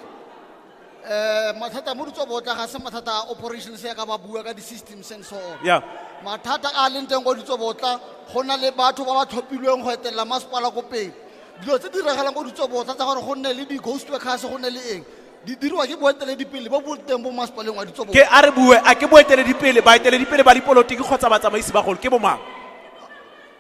Mathata mo ditsobotla ga se mathata a operations ya ka ba bua ka di-systems and so on. Mathata a leng teng ko ditsobotla go na le batho ba ba tlhophilweng go etelela masepala ko pele. Dilo tse di diragalang ko ditsobotla tsa gore go nne le di-ghost workers, go nne le eng, Di dirwa ke boeteledipele bo bo teng bo masepaleng wa Ditsobotla. Ke a re bue, a ke boeteledipele, baeteledipele ba dipolotiki kgotsa batsamaisi bagolo ke bomang?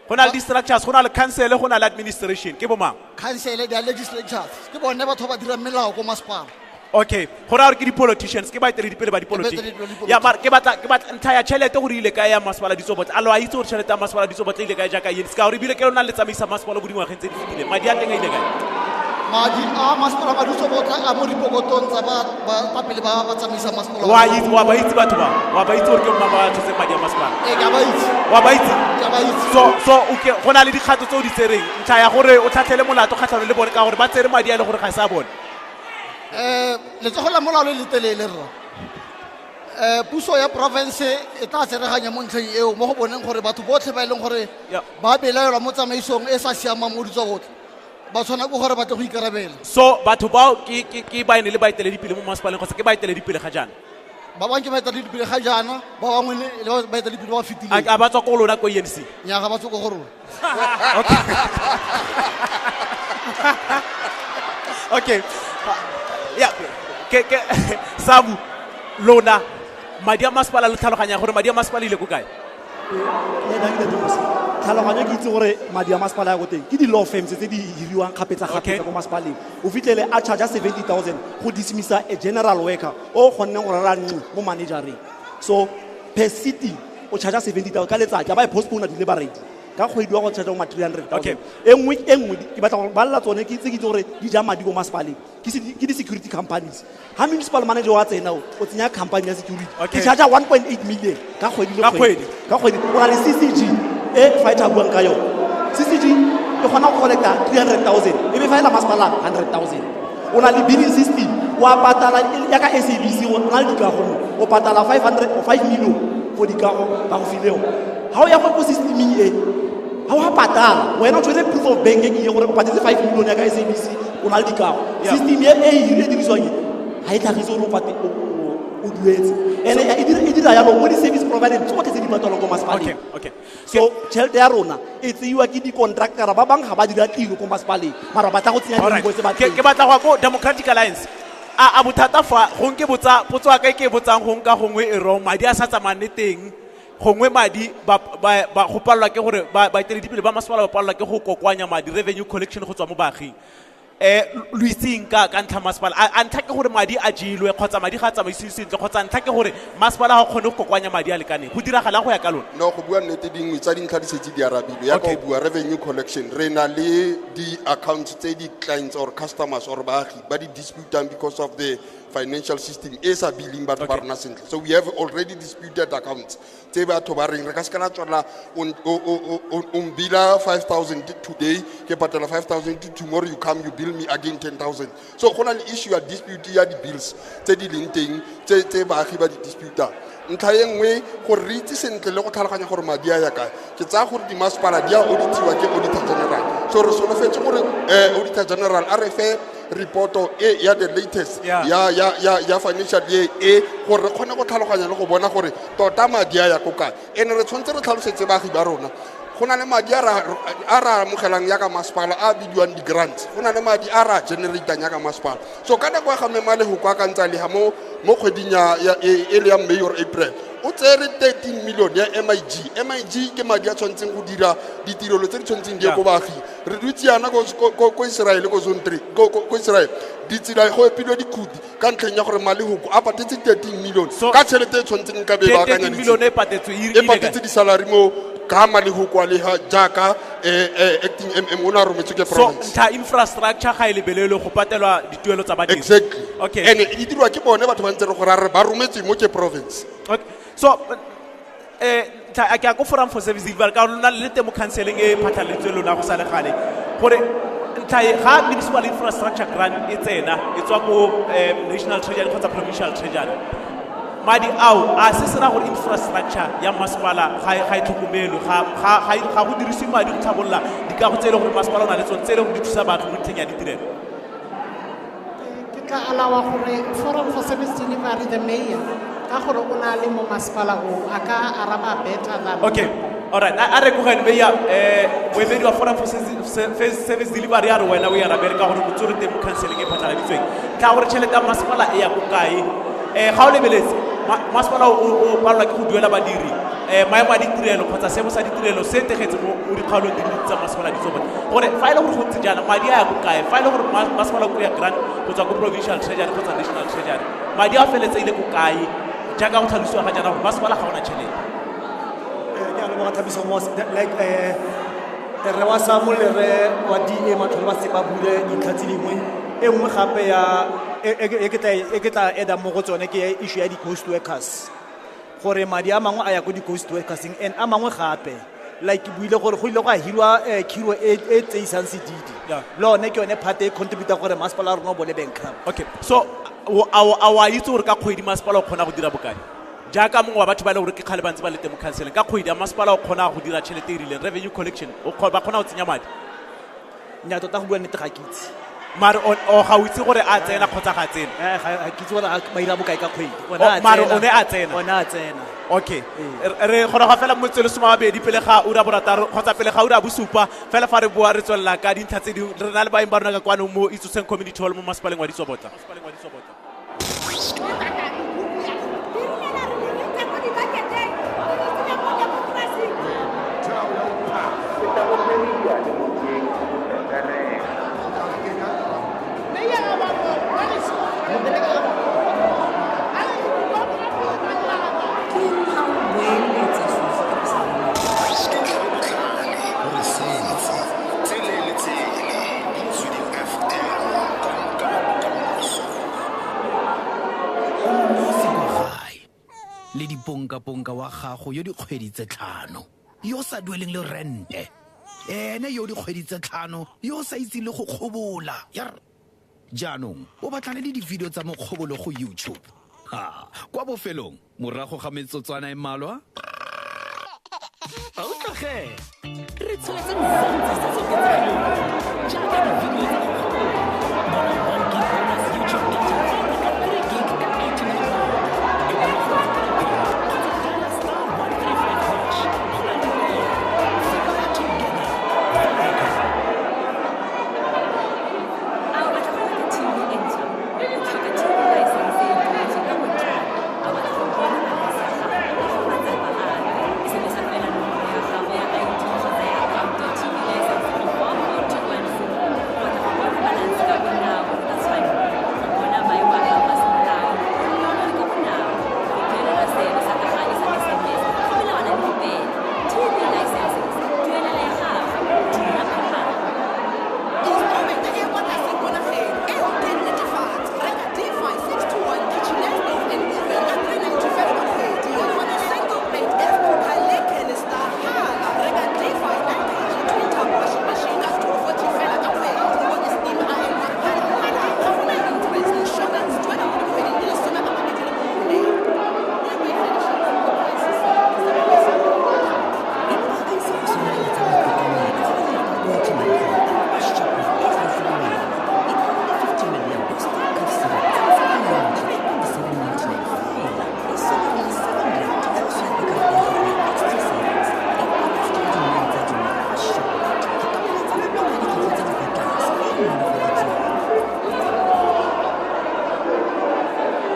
Go na le di-structures, go na le council, go na le administration, ke bomang? Council di legislatures ke bone batho ba ba dirang melao ko masepala. Okay, go raya gore ke di-politicians, ke baeteledipele ba dipolotiki. Baeteledipele ba Ya, mara ke batla ntlha ya tšhelete gore ile kae ya masepala Ditsobotla. A lo a itse gore tšhelete ya masepala Ditsobotla ile kae jaaka eng? Se ka gore ebile ke lona le tsamaisa masepala bo dingwageng tse di fetileng, madi a teng a ile kae? Madi a masepala wa Ditsobotla a mo dipokotong tsa ba pele ba ba tsamaisa masepala. Wa itse, wa ba itse batho ba, wa ba itse gore ke bomang ba ba tshotseng madi a masepala? Ee, ke a ba itse. Wa ba itse? Ke a ba itse. So okay, go na le dikgato tse o di tsereng ntlha ya gore o tlhatlhele molato kgatlhanong le bone ka gore ba tsere madi a e le gore ga se a bone? Letsogo la molao le letelele, rra. Puso ya province e tla tsereganya mo ntlheng eo, mo go boneng gore batho botlhe ba e leng gore ba belaelwa mo tsamaisong e sa siamang mo Ditsobotla ba tshwana ke gore ba tle go ikarabela. So batho bao ke ba ene le baeteledipele mo masepaleng kgotsa ke baeteledipele ga jaana? Ba bangwe ke baeteledipele ga jaana, ba bangwe le baeteledipele ba ba fetileng. A ba tswa ko go lona ko ENC? Nnyaa, ga ba tswe ko go rona. Okay, ya ke sabu lona madi a masepala, lo tlhaloganya gore madi a masepala ile ko kae? Tlhaloganyo ke itse gore madi a masepala ya ko teng ke di-law firms tse di hiriwang kgapetsa-kgapetsa ko masepaleng. O fitlhele a charge 70 000 go dismissa a general worker o kgonneng go rera nngwe mo managereng. So per sitting o charge 70 000 ka letsatsi, a ba e postpone di le baredi ka kgwedi wa go charge ma 300 000. E nngwe ke batla go balela tsone ke tse ke itse gore di ja madi ko masepaleng ke di-security companies. Ha municipal manager wa tsena, o tsenya company ya security, ke charge 1.8 million ka kgwedi le Ka kgwedi. Ka kgwedi. O na le CCG e fighter buang ka yone. CCG e kgona go collecta 300 000, e be faela masepala 100 000. O na le billing system wa patala ya ka SABC. O na le dikago mo o patala 500 or 5 million for dikago ba go file yone. Ha o ya go systeming e, ha wa patala, wena o tshwere proof of bank e ke ye gore o patetse 5 million ya ka SABC, o na le dikago. System e dirisiwang e ga e tlhagise gore o duetse. And e dira yalo mo di-service provider tsotlhe tse di patalwang ko masepaleng. So tšhelete ya rona e tseiwa ke di-contractora ba bangwe, ga ba dira tiro ko masepaleng, mara ba tla go tsenya di-invoice ba Ke batla go ya ko Democratic Alliance. A bothata fa gong ke botsa potso ya ka e ke e botsang gong ka gongwe e wrong, madi a sa tsamayang le teng, gongwe madi ba go palelwa ke gore baeteledipele ba masepala ba palelwa ke go kokoanya madi, revenue collection go tswa mo baaging. Lo itseng ka ntlha masepala, a ntlha ke gore madi a jelwe kgotsa madi ga a tsamaisiwe sentle, kgotsa ntlha ke gore masepala ga o kgone go kokoanya madi a lekaneng? Go diragalang go ya ka lona? No, go bua nnete, dingwe tsa dintlha di setse di arabilwe ya ka o bua revenue collection. Re na le di-accounts tse di-clients or customers or baagi ba di disputang because of the financial system e sa billing batho ba rona sentle. So we have already disputed accounts tse batho ba reng re ka se ka la tswelela o mbila 5000 today, ke patela 5000, tomorrow you come, you bill me again 10 000. So go na le issue ya dispute ya di-bills tse di leng teng tse baagi ba di disputang. Ntlha e nngwe, gore re itse sentle le go tlhaloganya gore madi a ya kae, ke tsaya gore dimasepala di a auditiwa ke Auditor General. So re solofetse gore Auditor General a re fe reporto e ya the latest ya financial year e, gore re kgone go tlhaloganya le go bona gore tota madi a ya ko kae. And re tshwanetse re tlhalosetse baagi ba rona, go na le madi a re amogelang ya ka masepala a bidiwang di-grants, go na le madi a re a generatang ya ka masepala. So ka nako ya ga Mema go akantsa leha mo kgweding e le ya May or April, o tsere 13 million ya MIG. MIG ke madi a tshwanetseng go dira ditirelo tse di tshwanetseng di ye ko baaging. Re dutse yana ko Israel, ko Zone 3, ko Israel, ditsela go epilwe dikhuti ka ntlheng ya gore Malehoko a patetse 13 million ka tšhelete e tshwanetseng ka be e baakanya. 13 million e patetswe E ile kae? Patetse di-salary mo ka Malehoko a leha jaaka acting MM o ne a rometswe ke So province. ntlha infrastructure ga e lebelelwe, go patelwa dituelo tsa badiri. Exactly. Okay. And e dirwa ke bone batho ba ntse re gore a re ba rometswe mo ke province. Okay. So ntlha ke ya ko Forum for Service Delivery ka lona le teng mo counseling e phatlhaletswe lona go sa le gale gore ntlha e, ga municipal infrastructure grant e tsena e tswa ko national treasury kgotsa provincial treasury, madi ao a se raya gore infrastructure ya masepala ga e tlhokomelwe, ga go dirisiwe madi go tlhabolola dikago tse e leng gore masepala o na le tsone, tse e leng gore di thusa baagi mo ntlheng ya ditirelo? Ke tla alawa gore Forum for Service Delivery, the mayor, ka gore o na le mo masepala o, a ka araba better than Okay. Alright, a re ko gane beya moemedi wa Forum for Service Delivery a re wena o e arabele ka gore motse o re teng mo counseling e phatlaladitsweng. Tla gore tšhelete ya masepala e ya ko kae? Ga o lebeletse masepala o palelwa ke go duela badiri, maemo a ditirelo kgotsa seemo sa ditirelo se tegetse mo dikgaolong di le tsa masepala Ditsobotla. Gore fa e le gore go ntse jaana madi a ya ko kae? Fa e le gore masepala o kry-a grant go tswa ko provincial treasury kgotsa national treasury, madi a feletse ile ko kae? Jaaka go tlhalosiwa ga jaana gore masepala ga ona tšhelete. Ke a leboga Thabiso Mos, like re wa Samo le re wa DA Matlhole ba se ba bule dintlha tse dingwe. E nngwe gape ya e ke tla eda mo go tsone ke issue ya di-ghost workers, gore madi a mangwe a ya ko di-ghost workerseng and a mangwe gape like ke buile gore go ile go a hirwa khiro e tseisang sedidi, le one ke yone part e contributa gore masepala wa rona o bole bankrupt. Okay, so a wa itse gore ka kgwedi masepala o kgona go dira bokae? Jaaka mongwe wa batho ba e le gore ke kgale ba ntse ba le teng mo counseling, ka kgwedi a masepala o kgona go dira tšhelete e rileng, revenue collection, ba kgona go tsenya madi? Nnyaa, tota go bua nnete ga ke itse. Mare o ga o itse gore a tsena kgotsa ga a tsena? Ga ke itse gore ba ira bokae ka kgwedi. Mare o ne a tsena. O ne a tsena. Okay. Re goroga fela mo metsotso e le 20 pele ga ura borataro kgotsa pele ga ura bosupa, fela fa re boa re tswelela ka dintlha tse dingwe. Re na le baeng ba rona ka kwano mo Itsoseng Community Hall mo masepaleng wa Ditsobotla. Le diponkaponka wa gago yo dikgwedi tse 5 yo sa dueleng le rente, ene yo dikgwedi tse 5 yo sa itseng le go kgobola. Jaanong o batlana le di-video tsa mokgobolo go YouTube. Ha, kwa bofelong morago ga metsotswana e mmalwa a o tlogele. Re tsholetse Mzansi se se oketsegileng jaaka di-video tsa go kgobola. Bona 1 gig bonus YouTube data fa o reka 3 gig ka 89 rand. E ka go kgotsa dial star 135 hash go na le more. Fetoga together. Vodacom. A o batla go reka TV e ntšha? O tlhoka TV license e duetsweng ka botlalo. A o batla go bona balance ya gago le go matsapa ape? SMS fela nomoro ya gago ya ID kgotsa ya account ya TV license go 44214. O batla go bona balance ka bonako ka tshwanelo, go bona maemo a gago a semolao, bonolo le ka bonako, go duelela seelo sa ka gale sa SMS go melawana le dipeelo. TV licenses, duelela ya gago, dira phapang. Installment e kwa tlase ko nageng e o teng netefatsa. Reka D5 621 kitchenette stove and oven ka 395 ka kgwedi. O bona single plate air cooker le canister hala. Reka D5 9 kg twin tub washing machine ka 240 fela ka kgwedi. O bone steam iron hala hala. Ga gona interest, insurance, duela mo dikgweding di le 24.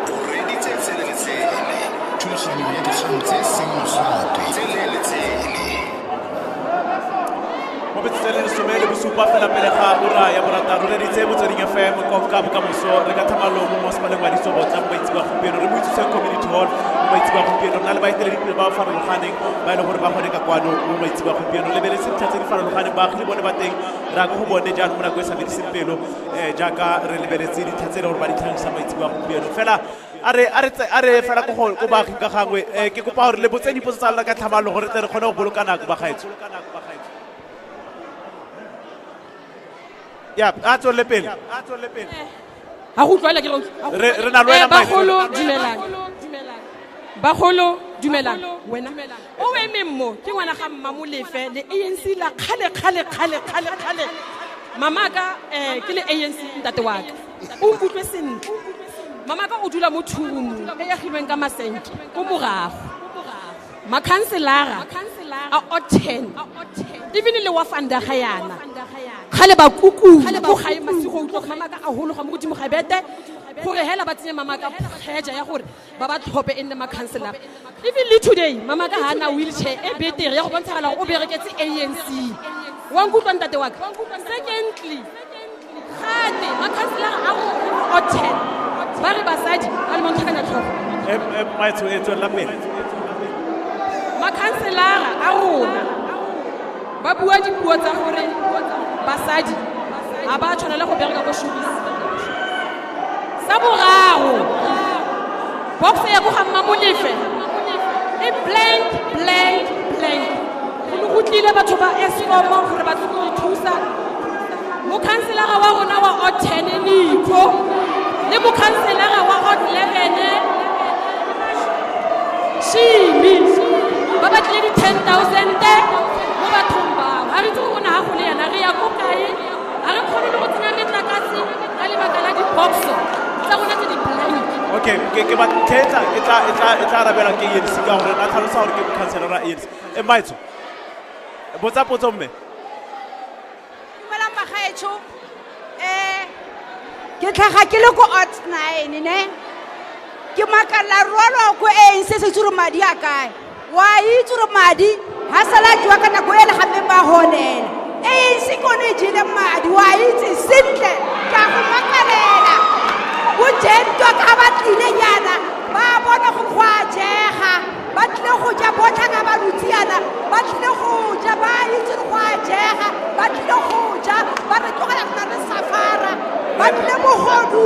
O reditse tsele le tsele, thulaganyo ya dikgang tse seng mogatwe, tsele le tsele. Mo metsotsong e le 17 fela pele ga ura ya borataro, re reditse Motsweding FM konka bokamoso. Re ka thamalo mo masepaleng wa Ditsobotla mo maitseboa a gompieno, re mo Itsoseng Community Hall mo maitseboa a gompieno. Re na le baeteledipele ba ba farologaneng ba e leng gore ba gone ka kwano mo maitseboa a gompieno. Lebeletse dintlha tse di farologaneng, baagi le bone ba teng, re ya ko go bone jaanong mo nako e sa fediseng pelo, jaaka re lebeletse dintlha tse e leng gore ba di tlhagisa maitseboa a gompieno. Fela a re fela ko baaging ka gangwe, ke kopa gore le botse dipotso tsa lona ka tlhamallo gore tle re kgone go boloka nako bagaetsho. Ya, a tswelele pele. Ha go utlwala ke re utlwa. Re na le wena, Mike. Bagolo, dumelang. Bagolo, dumelang. Wena o emeng mo ke ngwana ga Mmamolefe le ANC la kgale kgale kgale kgale kgale. Mama ka ke le ANC ntate wa ka. O nkutlwe sentle. Mama ka o dula mo thurumong e agilweng ka masenke ko morago. Makhanselara a o10 even le wa fanda ga yana kgale ba kuku ko gae masigo utlwa gore mamaka a holo ga mo godimo ga bete gore hela ba tsenye mamaka kgeja ya gore ba ba tlhophe e nne makhanselara. Even le today mamaka ha na wheelchair e betere ya go bontshagala gore o bereketse ANC. Wa nkutlwa ntate wa ka? Secondly, gate makhanselara a rona o10 ba re basadi ba le mo ntlhakanya tlhogo. Maetsho e tswelela pele. Makhanselara a rona ba bua dipuo tsa gore basadi ga ba tshwanela go bereka ko showbiz. Sa boraro, box ya ko ga Mmamolefe e blank blank blank. Go ne go tlile batho ba Eskom gore ba tle go re thusa. Mokhanselara wa rona wa O10 Nico le mokhanselara wa O11 Shimi ba batlile di 10,000 mo bathong bao. Ga re itse gore rona ga go le yana re ya ko kae, ga re kgone le go tsenya metlakase ka lebaka la di-boxo tsa rona tse di blank. Okay, ke ba thetsa e tla arabela ke ANC ka gore na tlhalosa gore ke mokhanselara wa ANC. Maetsho, botsa potso mme. Dumelang bagaetsho. Ke tlhaga ke le ko Ot 9 ne. Ke makalla rwalo ko ANC se tsure madi a kae. Wa itse gore madi ha sala jwa ka nako e le gape ba honela. ANC ke yone e jele madi, wa itse sentle ka go makalela. Bo jento ka ba tlile nyana ba bona go go a jega, ba tlile go ja botlhe ka ba dutse yana, ba tlile go ja ba itse go a jega, ba tlile go ja ba re tlogela rona re safara, ba tlile bogodu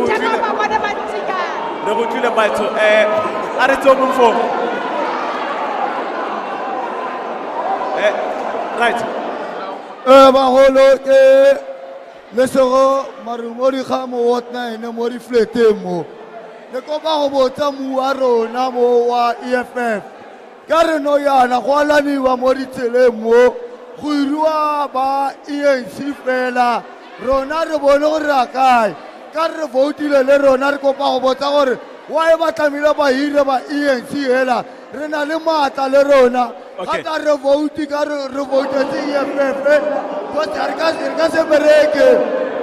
jaaka ba bone ba ntse jang. Re go tlile Maetsho, a re tswe mo foo. Right. Bagolo ke Lesego Marumo di ga mo ward 9 mo di fleteng mo. Le kopa go botsa mmu wa rona mo wa EFF. Ka re no yana go alaniwa mo ditseleng mo go iriwa ba ANC fela. Rona re bone gore a kae. Ka re voutile le rona re kopa go botsa gore why ba tlamehile ba hire ba ANC hela. Re na le maatla le rona. Okay. Ga re voute ka re voutetse EFF. Re ka se bereke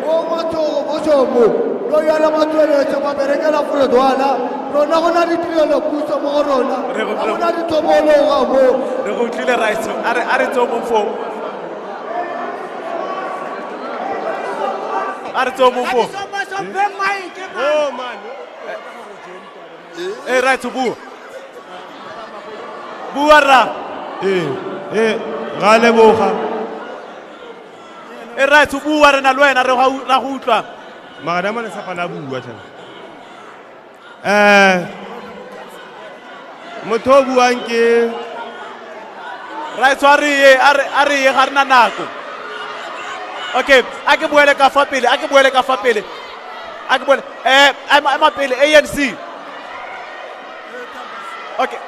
mo matsogo mo somo lo yana ba tsweletse ba berekela Fredwana. Rona go na le tirelo puso mo go rona, ga go na ditshobologa mo. Re go utlwile Raetsho, a re tswe mo foo. A re tswe mo foo. Raetsho, bua. Bua rra. Ra leboga. Raetsho, bua re na le wena re ra go utlwa. Mara mane sa pana bua tjena. Motho o buang ke Raetsho, a re ye, a re ye ga re na nako. Okay, a ke boele ka fa pele, a ke boele ka fa pele. A ke boele, ema pele ANC. Okay.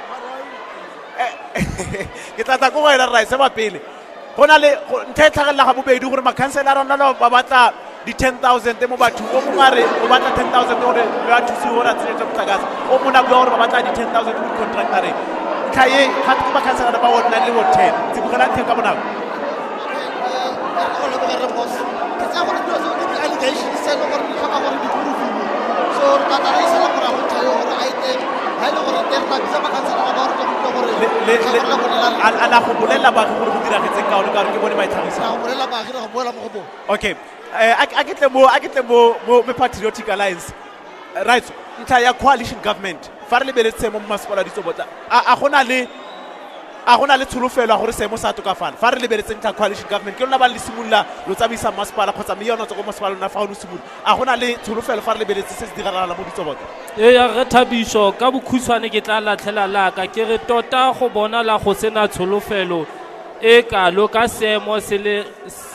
Ke tla tla ko go wena Raetsho, ema pele. Go na le ntho e tlhagelela ga bobedi gore makhanselara rona ba batla di 10,000 mo bathong. O mongwe a re o batla 10,000 gore ba thusiwe gore a tsenyetswe motlakase. O mongwe a bua gore ba batla di 10,000 mo di-contractoreng. Ntlha e ga ke makhanselara ba ward 9 le ward 10. Tsibogela ntlha ka bonako. Go leboga re boss. Ke tsaya gore dilo tseo ke di-allegations tse e leng gore di tlhoka gore di proof-iwe. So re tla tla re isela morago ntlha eo gore a e teng. Ha e le gore teng re tla bitsa makhanselara ba gore tle go utlwa gore letlhakore la bone la reng. A la go bolelela baagi gore go diragetseng ka one, ka gore ke bone ba e tlhagisang. Ra go bolelela baagi, ra go boela mo go bone. Okay. A ke tle mo, a ke tle mo, mo, mo Patriotic Alliance. Right, ntlha ya coalition government. Fa re lebeletse seemo mo masepala Ditsobotla, a gona le, a gona le tsholofelo ya gore seemo sa tokafala. Fa re lebeletse ntlha coalition government, ke lona ba le simolola lo tsamaisa masepala kgotsa mme yona tswa ko masepala lona fa o ne o simolola. A gona le tsholofelo fa re lebeletse se se diragalang mo Ditsobotla? Ee, ya re Thabiso, ka bokhutshwane ke tla latlhela laka ke re tota go bonala go sena tsholofelo e kalo ka seemo se le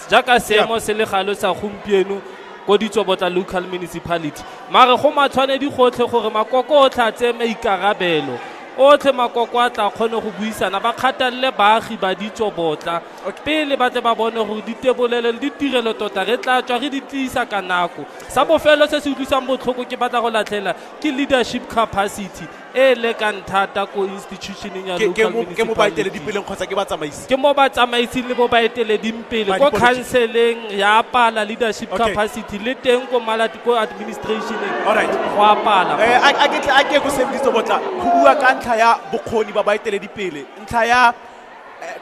jaaka seemo se le galo sa gompieno ko Ditsobotla local municipality. Mare go matshwanedi gotlhe gore makoko otlhe a tseye maikarabelo, otlhe makoko a tla kgone go buisana, ba kgathalele baagi ba Ditsobotla pele ba tle ba bone gore ditebolelo le ditirelo tota re tla tswa re di tlisa ka nako. Sa bofelo se se utlwisang botlhoko ke batla go latlhela ke leadership capacity. e lekang thata ko institutioneng ya Ke local mo ke mo municipality. baeteledipeleng kgotsa ke batsamaisi? Ke mo batsamaising le bo baeteleding pele Ba ko dipolotiki. councileng ya pala leadership Okay. capacity le teng ko malati ko administrationeng Alright. go a pala. A ke tle a ke go sebeditse botla go bua ka ntlha ya bokgoni ba baeteledipele, ntlha ya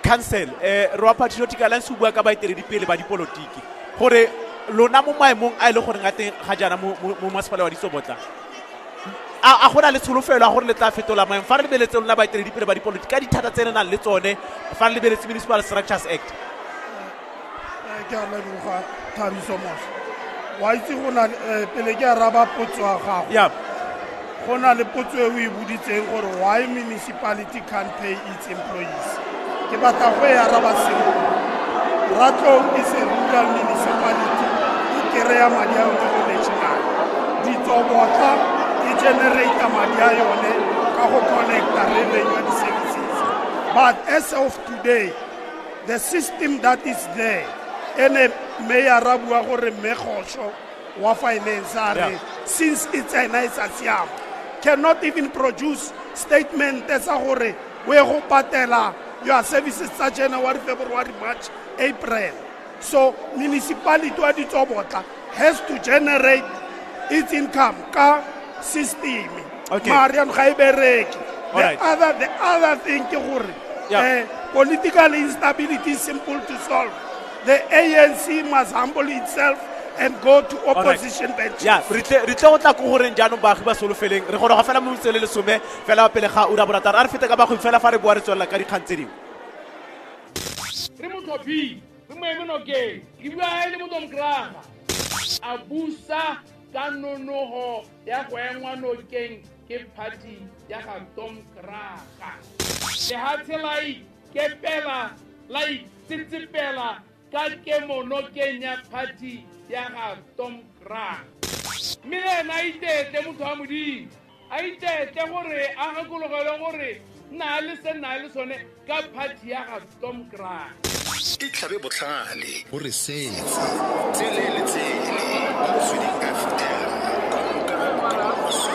council, re wa Patriotic Alliance o bua ka baeteledipele ba dipolotiki gore lona mo maemong a e le goreng a teng ga jaana mo masepala wa Ditsobotla, a gona le tsholofelo ya gore le tla fetola maemo fa re lebeletse lona baeteledipele ba dipolotiki ka dithata tse re nang le tsone fa re lebeletse Municipal Structures Act? Ke a leboga, Thabiso Mos. Wa itse go na pele ke araba potso ya gago, go na le potso e o e boditseng gore why municipality can't pay its employees. Ke batla go e araba simple. Ratlou is a rural municipality, e kry-a madi a yone go national. Ditsobotla e generate madi a yone ka go collecta revenue and services. But as of today, the system that is there, ene mayor a bua gore mme Kgosho wa finance a re since it's ena e sa siama, cannot even produce statement sa gore o ye go patela your services tsa January, February, March, April. So municipality wa Ditsobotla has to generate its income ka system. Mare jaanong ga e bereke. The other thing ke gore, political instability is simple to solve. The ANC must humble itself and go to opposition benches. Ya, re tle go tla ko goreng jaanong baagi ba solofeleng re goroga fela mo metsotso le lesome fela pele ga ura borataro. A re fete ka bagwebi fela fa re boa re tswelela ka dikgang tse dingwe. Re mo tlhophile, re mo eme nokeng, ke bua e le motomkraga a busa ka nonogo ya go engwa nokeng ke party ya ga Domkraga. Lehatshe la ikepela, la itsetsepela ka kemo nokeng ya party ya ga Domkraga. Mme le ena a itetle motho wa Modimo, a itetle gore a gakologelwe gore nna le se nna le sone ka party ya ga Domkraga. E tlhabe botlhale o re setse tsele le tsele mo Motsweding FM, konka bokamoso.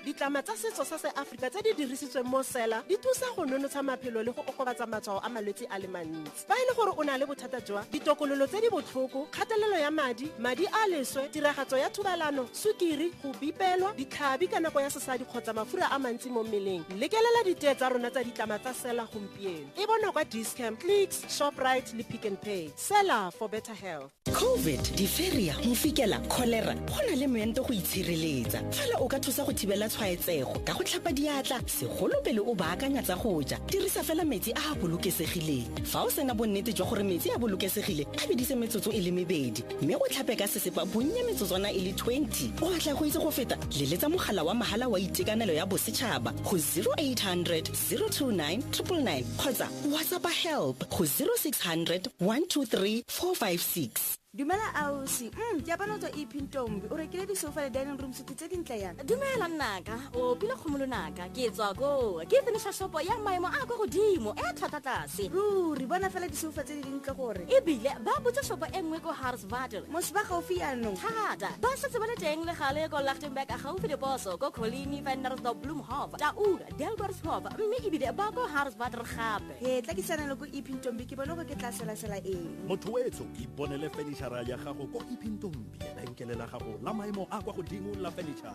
Ditlama tsa setso sa seAfrika tse di dirisitsweng mo sela di thusa go nonotsha maphelo le go okobatsa matshwao a malwetse a le mantsi. Fa e le gore o na le bothata jwa ditokololo tse di botlhoko, kgatelelo ya madi, madi a leswe, tiragatso ya thobalano, sukiri, go bipelwa, ditlhabi ka nako ya sesadi kgotsa mafura a mantsi mo mmeleng, lekelela ditee tsa rona tsa ditlama tsa sela gompieno. E bonwa kwa Dis-Chem, Clicks, Shoprite le Pick n Pay. Sela for better health. COVID, diphtheria, mofikela, cholera, go na le moento go itshireletsa. Fela o ka thusa go thibela tshwaetsego ka go tlhapa diatla, segolo pele o baakanya tsa go ja. Dirisa fela metsi a a bolokesegileng. Fa o sena bonnete jwa gore metsi a bolokesegile, a bedise metsotso e le mebedi, mme o tlhape ka sesepa bonnye metsotswana e le 20. O batla go itse go feta, leletsa mogala wa mahala wa itekanelo ya bosetšhaba go 0800 029 999 kgotsa WhatsApp help go 0600 123 456. Dumela ausi. Ke apana tswa EP Ntombi. O rekile di-sofa le dining room suite tse dintle yana. Dumela nnaka, o pila kgomo lonaka. Ke tswa ko. Ke finish shop ya maemo a kwa godimo, e tlhwatlhwa tlase. Ruri, bona fela di-sofa tse di dintle gore. Ebile ba botsa shop e nngwe ko Hartsvadel. Mos ba gaufi yanong. Thata. Ba setse ba le teng le gale ko Lichtenburg a gaufi le poso, ko Coligny, Ventersdorp, Bloemhof, Taung, Delportshoop, mme ebile ba ko Hartsvadel gape. He, tla ke sana le ko EP Ntombi, ke bone gore ke tla sela-sela eng. Motho wetsho, iponele furniture ya gago ko EP Ntombi, lebenkele la gago la maemo a kwa godimo la furniture.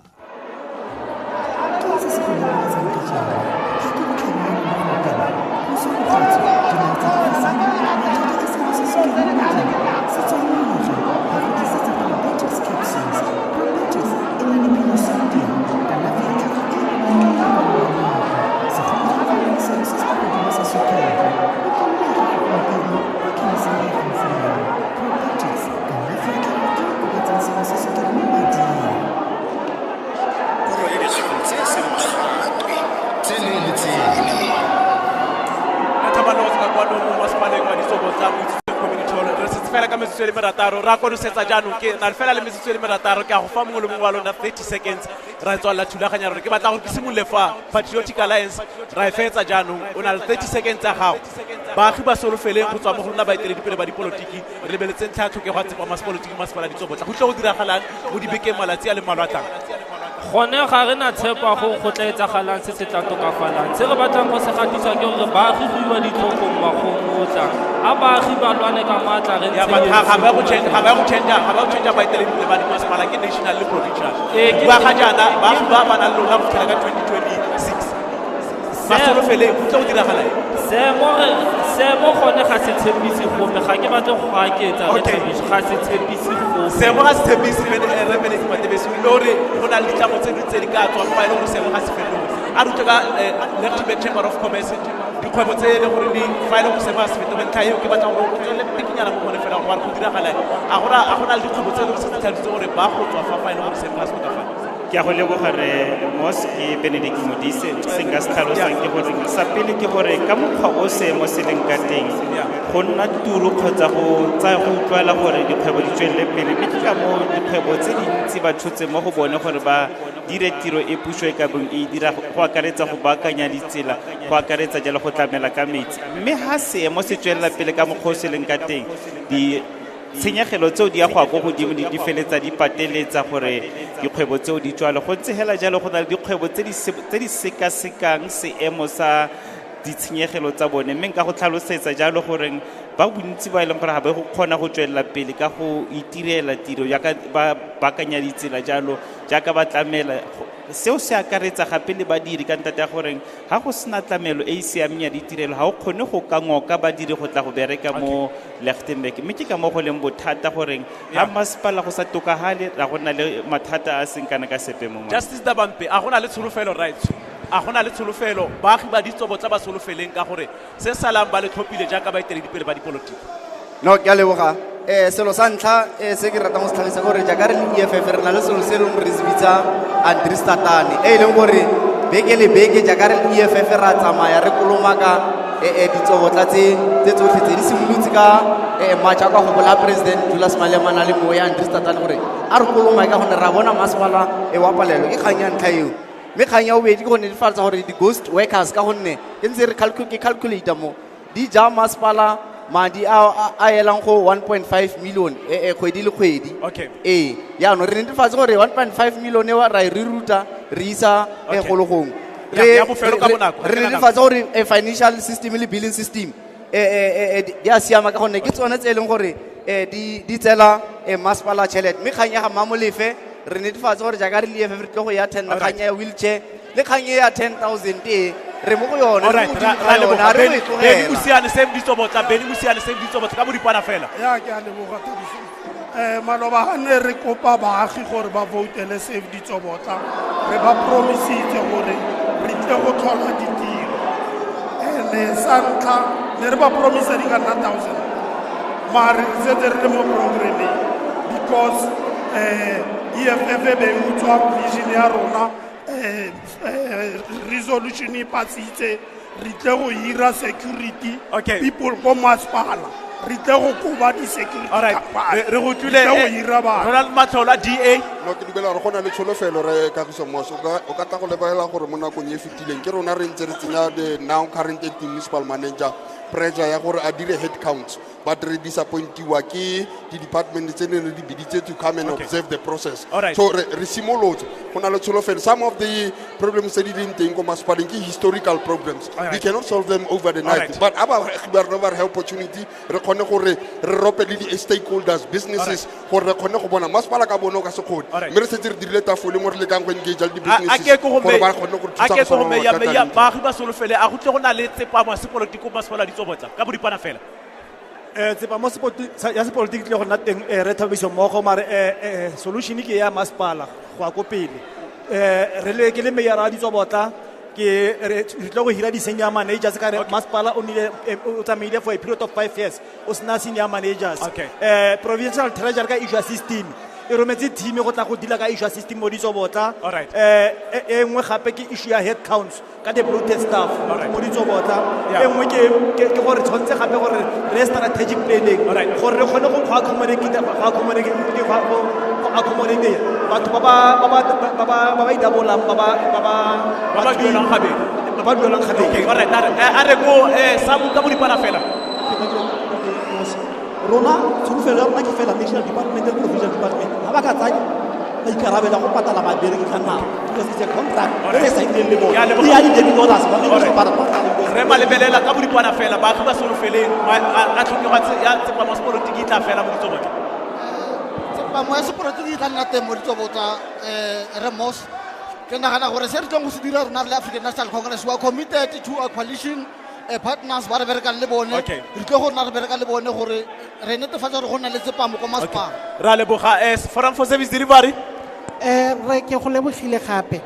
Ke se se go lematsang ka jalo? Ga ke botlhanyana mo go opela, go se go kgotse, dinao tsa go fisa, mathata a seno se sukiri mo mading, se tswa mo nageng, ba go tlisetsa Probiotics capsules. Probiotics e na le pinosodium, kalafi ya tlhago e e maatla ya go nna segolo fa o na le seno se se kwa godimo sa sukiri. Ditsobotla mo Itsetseng Community Hall. Re setse fela ka metsotso e le merataro, ra konosetsa jaanong ke na le fela le metsotso e le merataro. Ke a go fa mongwe le mongwe wa lona 30 seconds, ra tswalela thulaganyo ya rona. Ke batla gore ke simolole fa Patriotic Alliance, ra e fetsa jaanong. O na le 30 seconds tsa gago. Baagi ba solofeleng go tswa mo go rona baeteledipele ba dipolotiki, re lebeletse ntlha ya tlhokego ya tsepamo ya sepolotiki masepala Ditsobotla. Go tle go diragalang mo dibekeng, malatsi a le mmalwa a tlang? Gone ga re na tshepo ya gore go tla etsagalang se se tla tokafalang. Se re batlang go se gatisa ke gore baagi go iwa ditlhophong ngwagong o o tlang. A baagi ba lwane ka maatla, re Ya, ntshe but ga ba go change, ga ba go change, ga ba go change baeteledipele ba dimasepala, ke national le provincial. Bua ga jaana baagi ba ba nang le lona go fitlhela ka 2026, ba solofeleng go tle go diragala eng? Seemo gone ga se tshepise gope. Ga ke batle go aketsa re Thabiso, ga se tshepise gope. Seemo ga se tshepise. Re Benedict Matebesi o ile gore go na le ditlamo tse dingwe tse di ka tswang fa e le gore seemo ga se fetoge. A re utlwe ka Lichtenburg Chamber of Commerce, dikgwebo tse e le gore di fa e le gore seemo ga se fetoge. Ntlha eo ke batla gore o tswelele bikinyana mo gone fela gore go diragala eng. A gona le dikgwebo tse e le gore se se tlhalositse gore ba go tswa fa e le gore seemo ga se tokafale? Ke a go leboga re Mos. Ke Benedict Modise. Se nka se tlhalosang ke gore sa pele ke gore ka mokgwa o seemo se leng ka teng, go nna turu kgotsa go tsaya go utlwala gore dikgwebo di tswelele pele, mme ke ka moo dikgwebo tse dintsi ba tshotse mo go bone gore ba dire tiro e puso e ka bong e dira, go akaretsa go baakanya ditsela, go akaretsa jalo go tlamela ka metsi. Mme ha seemo se tswelela pele ka mokgwa o se leng ka teng, di tshenyegelo tseo di ya go ya ko godimo, di feletsa di pateletsa gore dikgwebo tseo di tswale. Go ntse hela jalo, go na le dikgwebo tse di sekasekang seemo sa ditshenyegelo tsa bone, mme nka go tlhalosetsa jalo goreng ba bontsi ba e leng gore ga ba go kgona go tswelela pele ka go itirela tiro jaaka ba baakanya ditsela jalo, jaaka ba tlamela. Seo se akaretsa gape le badiri, ka ntata ya goreng ga go sena tlamelo e e siameng ya ditirelo, ga o kgone go ka ngoka badiri go tla go bereka mo Lichtenburg. Mme ke ka mo go leng bothata goreng ga masepala go sa tokagale, ra go nna le mathata a seng kana ka sepe mo. Justice Dabampe, a gona le tsholofelo, right? A gona le tsholofelo baagi ba Ditsobotla ba solofeleng ka gore se salang ba le tlhophile jaaka baeteledipele ba dipolotiki? No, ke a leboga. Selo sa ntlha se ke ratang go se tlhagisa gore jaaka re le EFF, re na le selo se e leng gore re se bitsa Andries Tatane, e leng gore beke le beke jaaka re le EFF ra tsamaya re kolomaka Ditsobotla tse tsotlhe tse di simolotse ka March, a kwa go bola President Julius Malema na le mo ya Andries Tatane gore a re kolomake, ka gonne ra bona masepala e wa palelo. Ke kgang ya ntlha eo. Mme kgang ya bobedi ke go netefatsa gore di-ghost workers, ka gonne ke ntse re ke calculate mo, di ja masepala madi a elang go 1.5 million kgwedi le kgwedi. Ee, jaanong re netefatse gore 1.5 million eo ra e re ruta re isa golo gongwe. Re netefatse gore financial system le billing system di a siama, ka gonne ke tsone tse e leng gore di tsela masepala tšhelete. Mme kgang ya ga Mmamolefe, re netefatse gore jaaka re le EFF re tlile go ya tender kgang ya wheelchair le kgang e ya 10,000 e re mo go yone, re mo godimo ga yone, ha re go e tlogela. Benny Mosiane, same Ditsobotla, Benny Mosiane, same Ditsobotla, ka boripana fela. Ya, ke a leboga, Thabiso. Maloba ha ne re kopa baagi gore ba voutele Save Ditsobotla, re ba promisitse gore re tle go tlhola ditiro. Ene sa ntlha ne re ba promisa di ka nna 1,000, mare re setse re le mo programmeng because EFF e be e utswa vision ya rona. Resolution e pasitse, re tle go hira security people ko masepala, re tle go koba di-security company. Re go utlwile, Re tle go hira batho. Ronald Matlholo a DA. No, ke dumela gore go na le tsholofelo re Kagiso Mos. O ka tla go lebelela gore mo nakong e fetileng ke rona re ntse re tsenya the now current acting municipal manager pressure ya gore a dire head counts, but re disappointiwa ke di-department tse ne re di biditse to come and observe the process. So re simolotse, go na le tsholofelo. Some of the problems tse di leng teng ko masepaleng ke historical problems. We cannot solve them over the night. But a ba rona ba re opportunity, re kgone gore re rope le di-stakeholders, businesses, gore re kgone go bona masepala ka bone o ka se kgone. Mme re setse re dirile tafole mo re lekang go engage le di-businesses gore ba kgone go re A thusa ke go go solve meya, mathata a meya, leng teng. Baagi ba solofele, a go tle go na le tsepamo ya sepolotiki ko masepala wa Ditsobotla ka boripana fela. Tsepamo ya sepolotiki tlile go nna teng, re Thabiso mmogo, mare solution ke ya masepala go ya ko pele. Re le ke le mayor a Ditsobotla, ke re tlile go hira di-senior managers ka re masepala o nnile, o tsamaile for a period of 5 years o sena senior managers. Provincial treasury ka issue system. e rometse team go tla go deala ka issue ya system mo Ditsobotla. E nngwe gape ke issue ya head counts ka the bloated staff mo Ditsobotla. E nngwe ke gore tshwanetse gape gore re strategic planning gore re kgone go accommodate batho ba ba idabolang, ba ba duelang gabedi. Ba ba duelang gabedi. Okay, alright, a re ko Samu ka boripana fela. Rona tsholofelo ya rona ke fela national department le provincial department ga ba ka tsaya maikarabelo a go patala babereki ka nako, because it's a contract e re saenileng le bone, e ya di-debit orders ba re patale. Re malebelela ka boripana fela, baagi ba solofeleng a tlhokego ya tsepamo ya sepolotiki e tla fela mo Ditsobotla. Tsepamo ya sepolotiki e tla nna teng mo Ditsobotla. Re Mos, ke nagana gore se re tlong go se dira rona re le African National Congress, we are committed to a coalition partners ba re berekang le bone. Re tlo go nna re bereka le bone gore re netefatsa gore go nna le tsepamo ko masepala. Ra leboga. Forum for Service Delivery. Re ke go lebogile gape.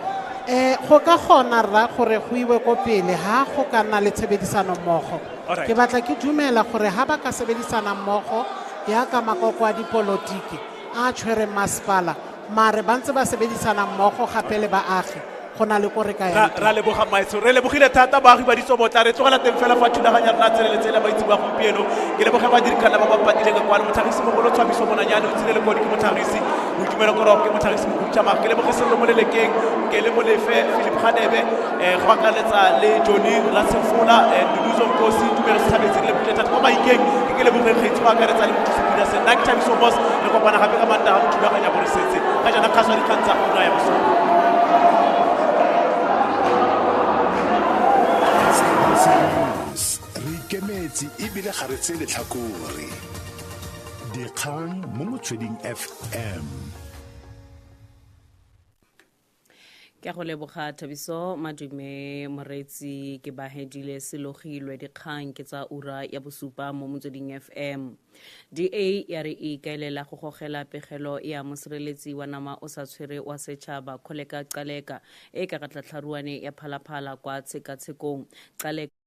Go ka kgona rra gore go iwe ko pele ha go ka nna le tshebedisano mmogo. Ke batla ke dumela gore ha ba ka sebedisana mmogo ya ka makoko a dipolotiki a tshwereng masepala, mare ba ntse ba sebedisana mmogo gape le baagi, go na le ko re ka yang. Ra leboga maetsho, re lebogile thata baagi ba Ditsobotla. Re tlogela teng fela fa thulaganya rena tseleletsele ba itse ba gompieno. Ke leboge badirikgana ba ba patileng ka kwano, motlhagisi mogolo Tshwamiso Monanyane o tsile lekodi ke motlhagisi Boitumelo Korogo ke motlhagisi Mokhuduthamaga. Ke leboge Sello Molelekeng, ke le Molefe Philip Gadebe, go akaretsa le Johnny Ratshefola, Duduzo Nkosi, Tumelo Sethabetse. Re lebogile thata kwa Maikeng, ke lebogeng kgaitsi go akaretsa le mothusi Peterson. Nna ke Thabiso Mos, re kopana gape ka Mantaga mo thulaganya boresetse. Ka jaana kgaso ya dikgang tsa ura ya bosupa. Re ikemetse ebile ga re tseye letlhakore. Dikgang mo Motsweding FM. Ke go leboga Thabiso Madume moreetsi, ke ba hedile selogilwe dikgang ke tsa ura ya bosupa mo Motsweding FM. DA ya re e ikaelela go gogela pegelo ya mosireletsi wa nama o sa tshwere wa setšhaba Kholeka Gcaleka e ka ga tlatlharuane ya Phalaphala kwa tshekatshekong. Gcaleka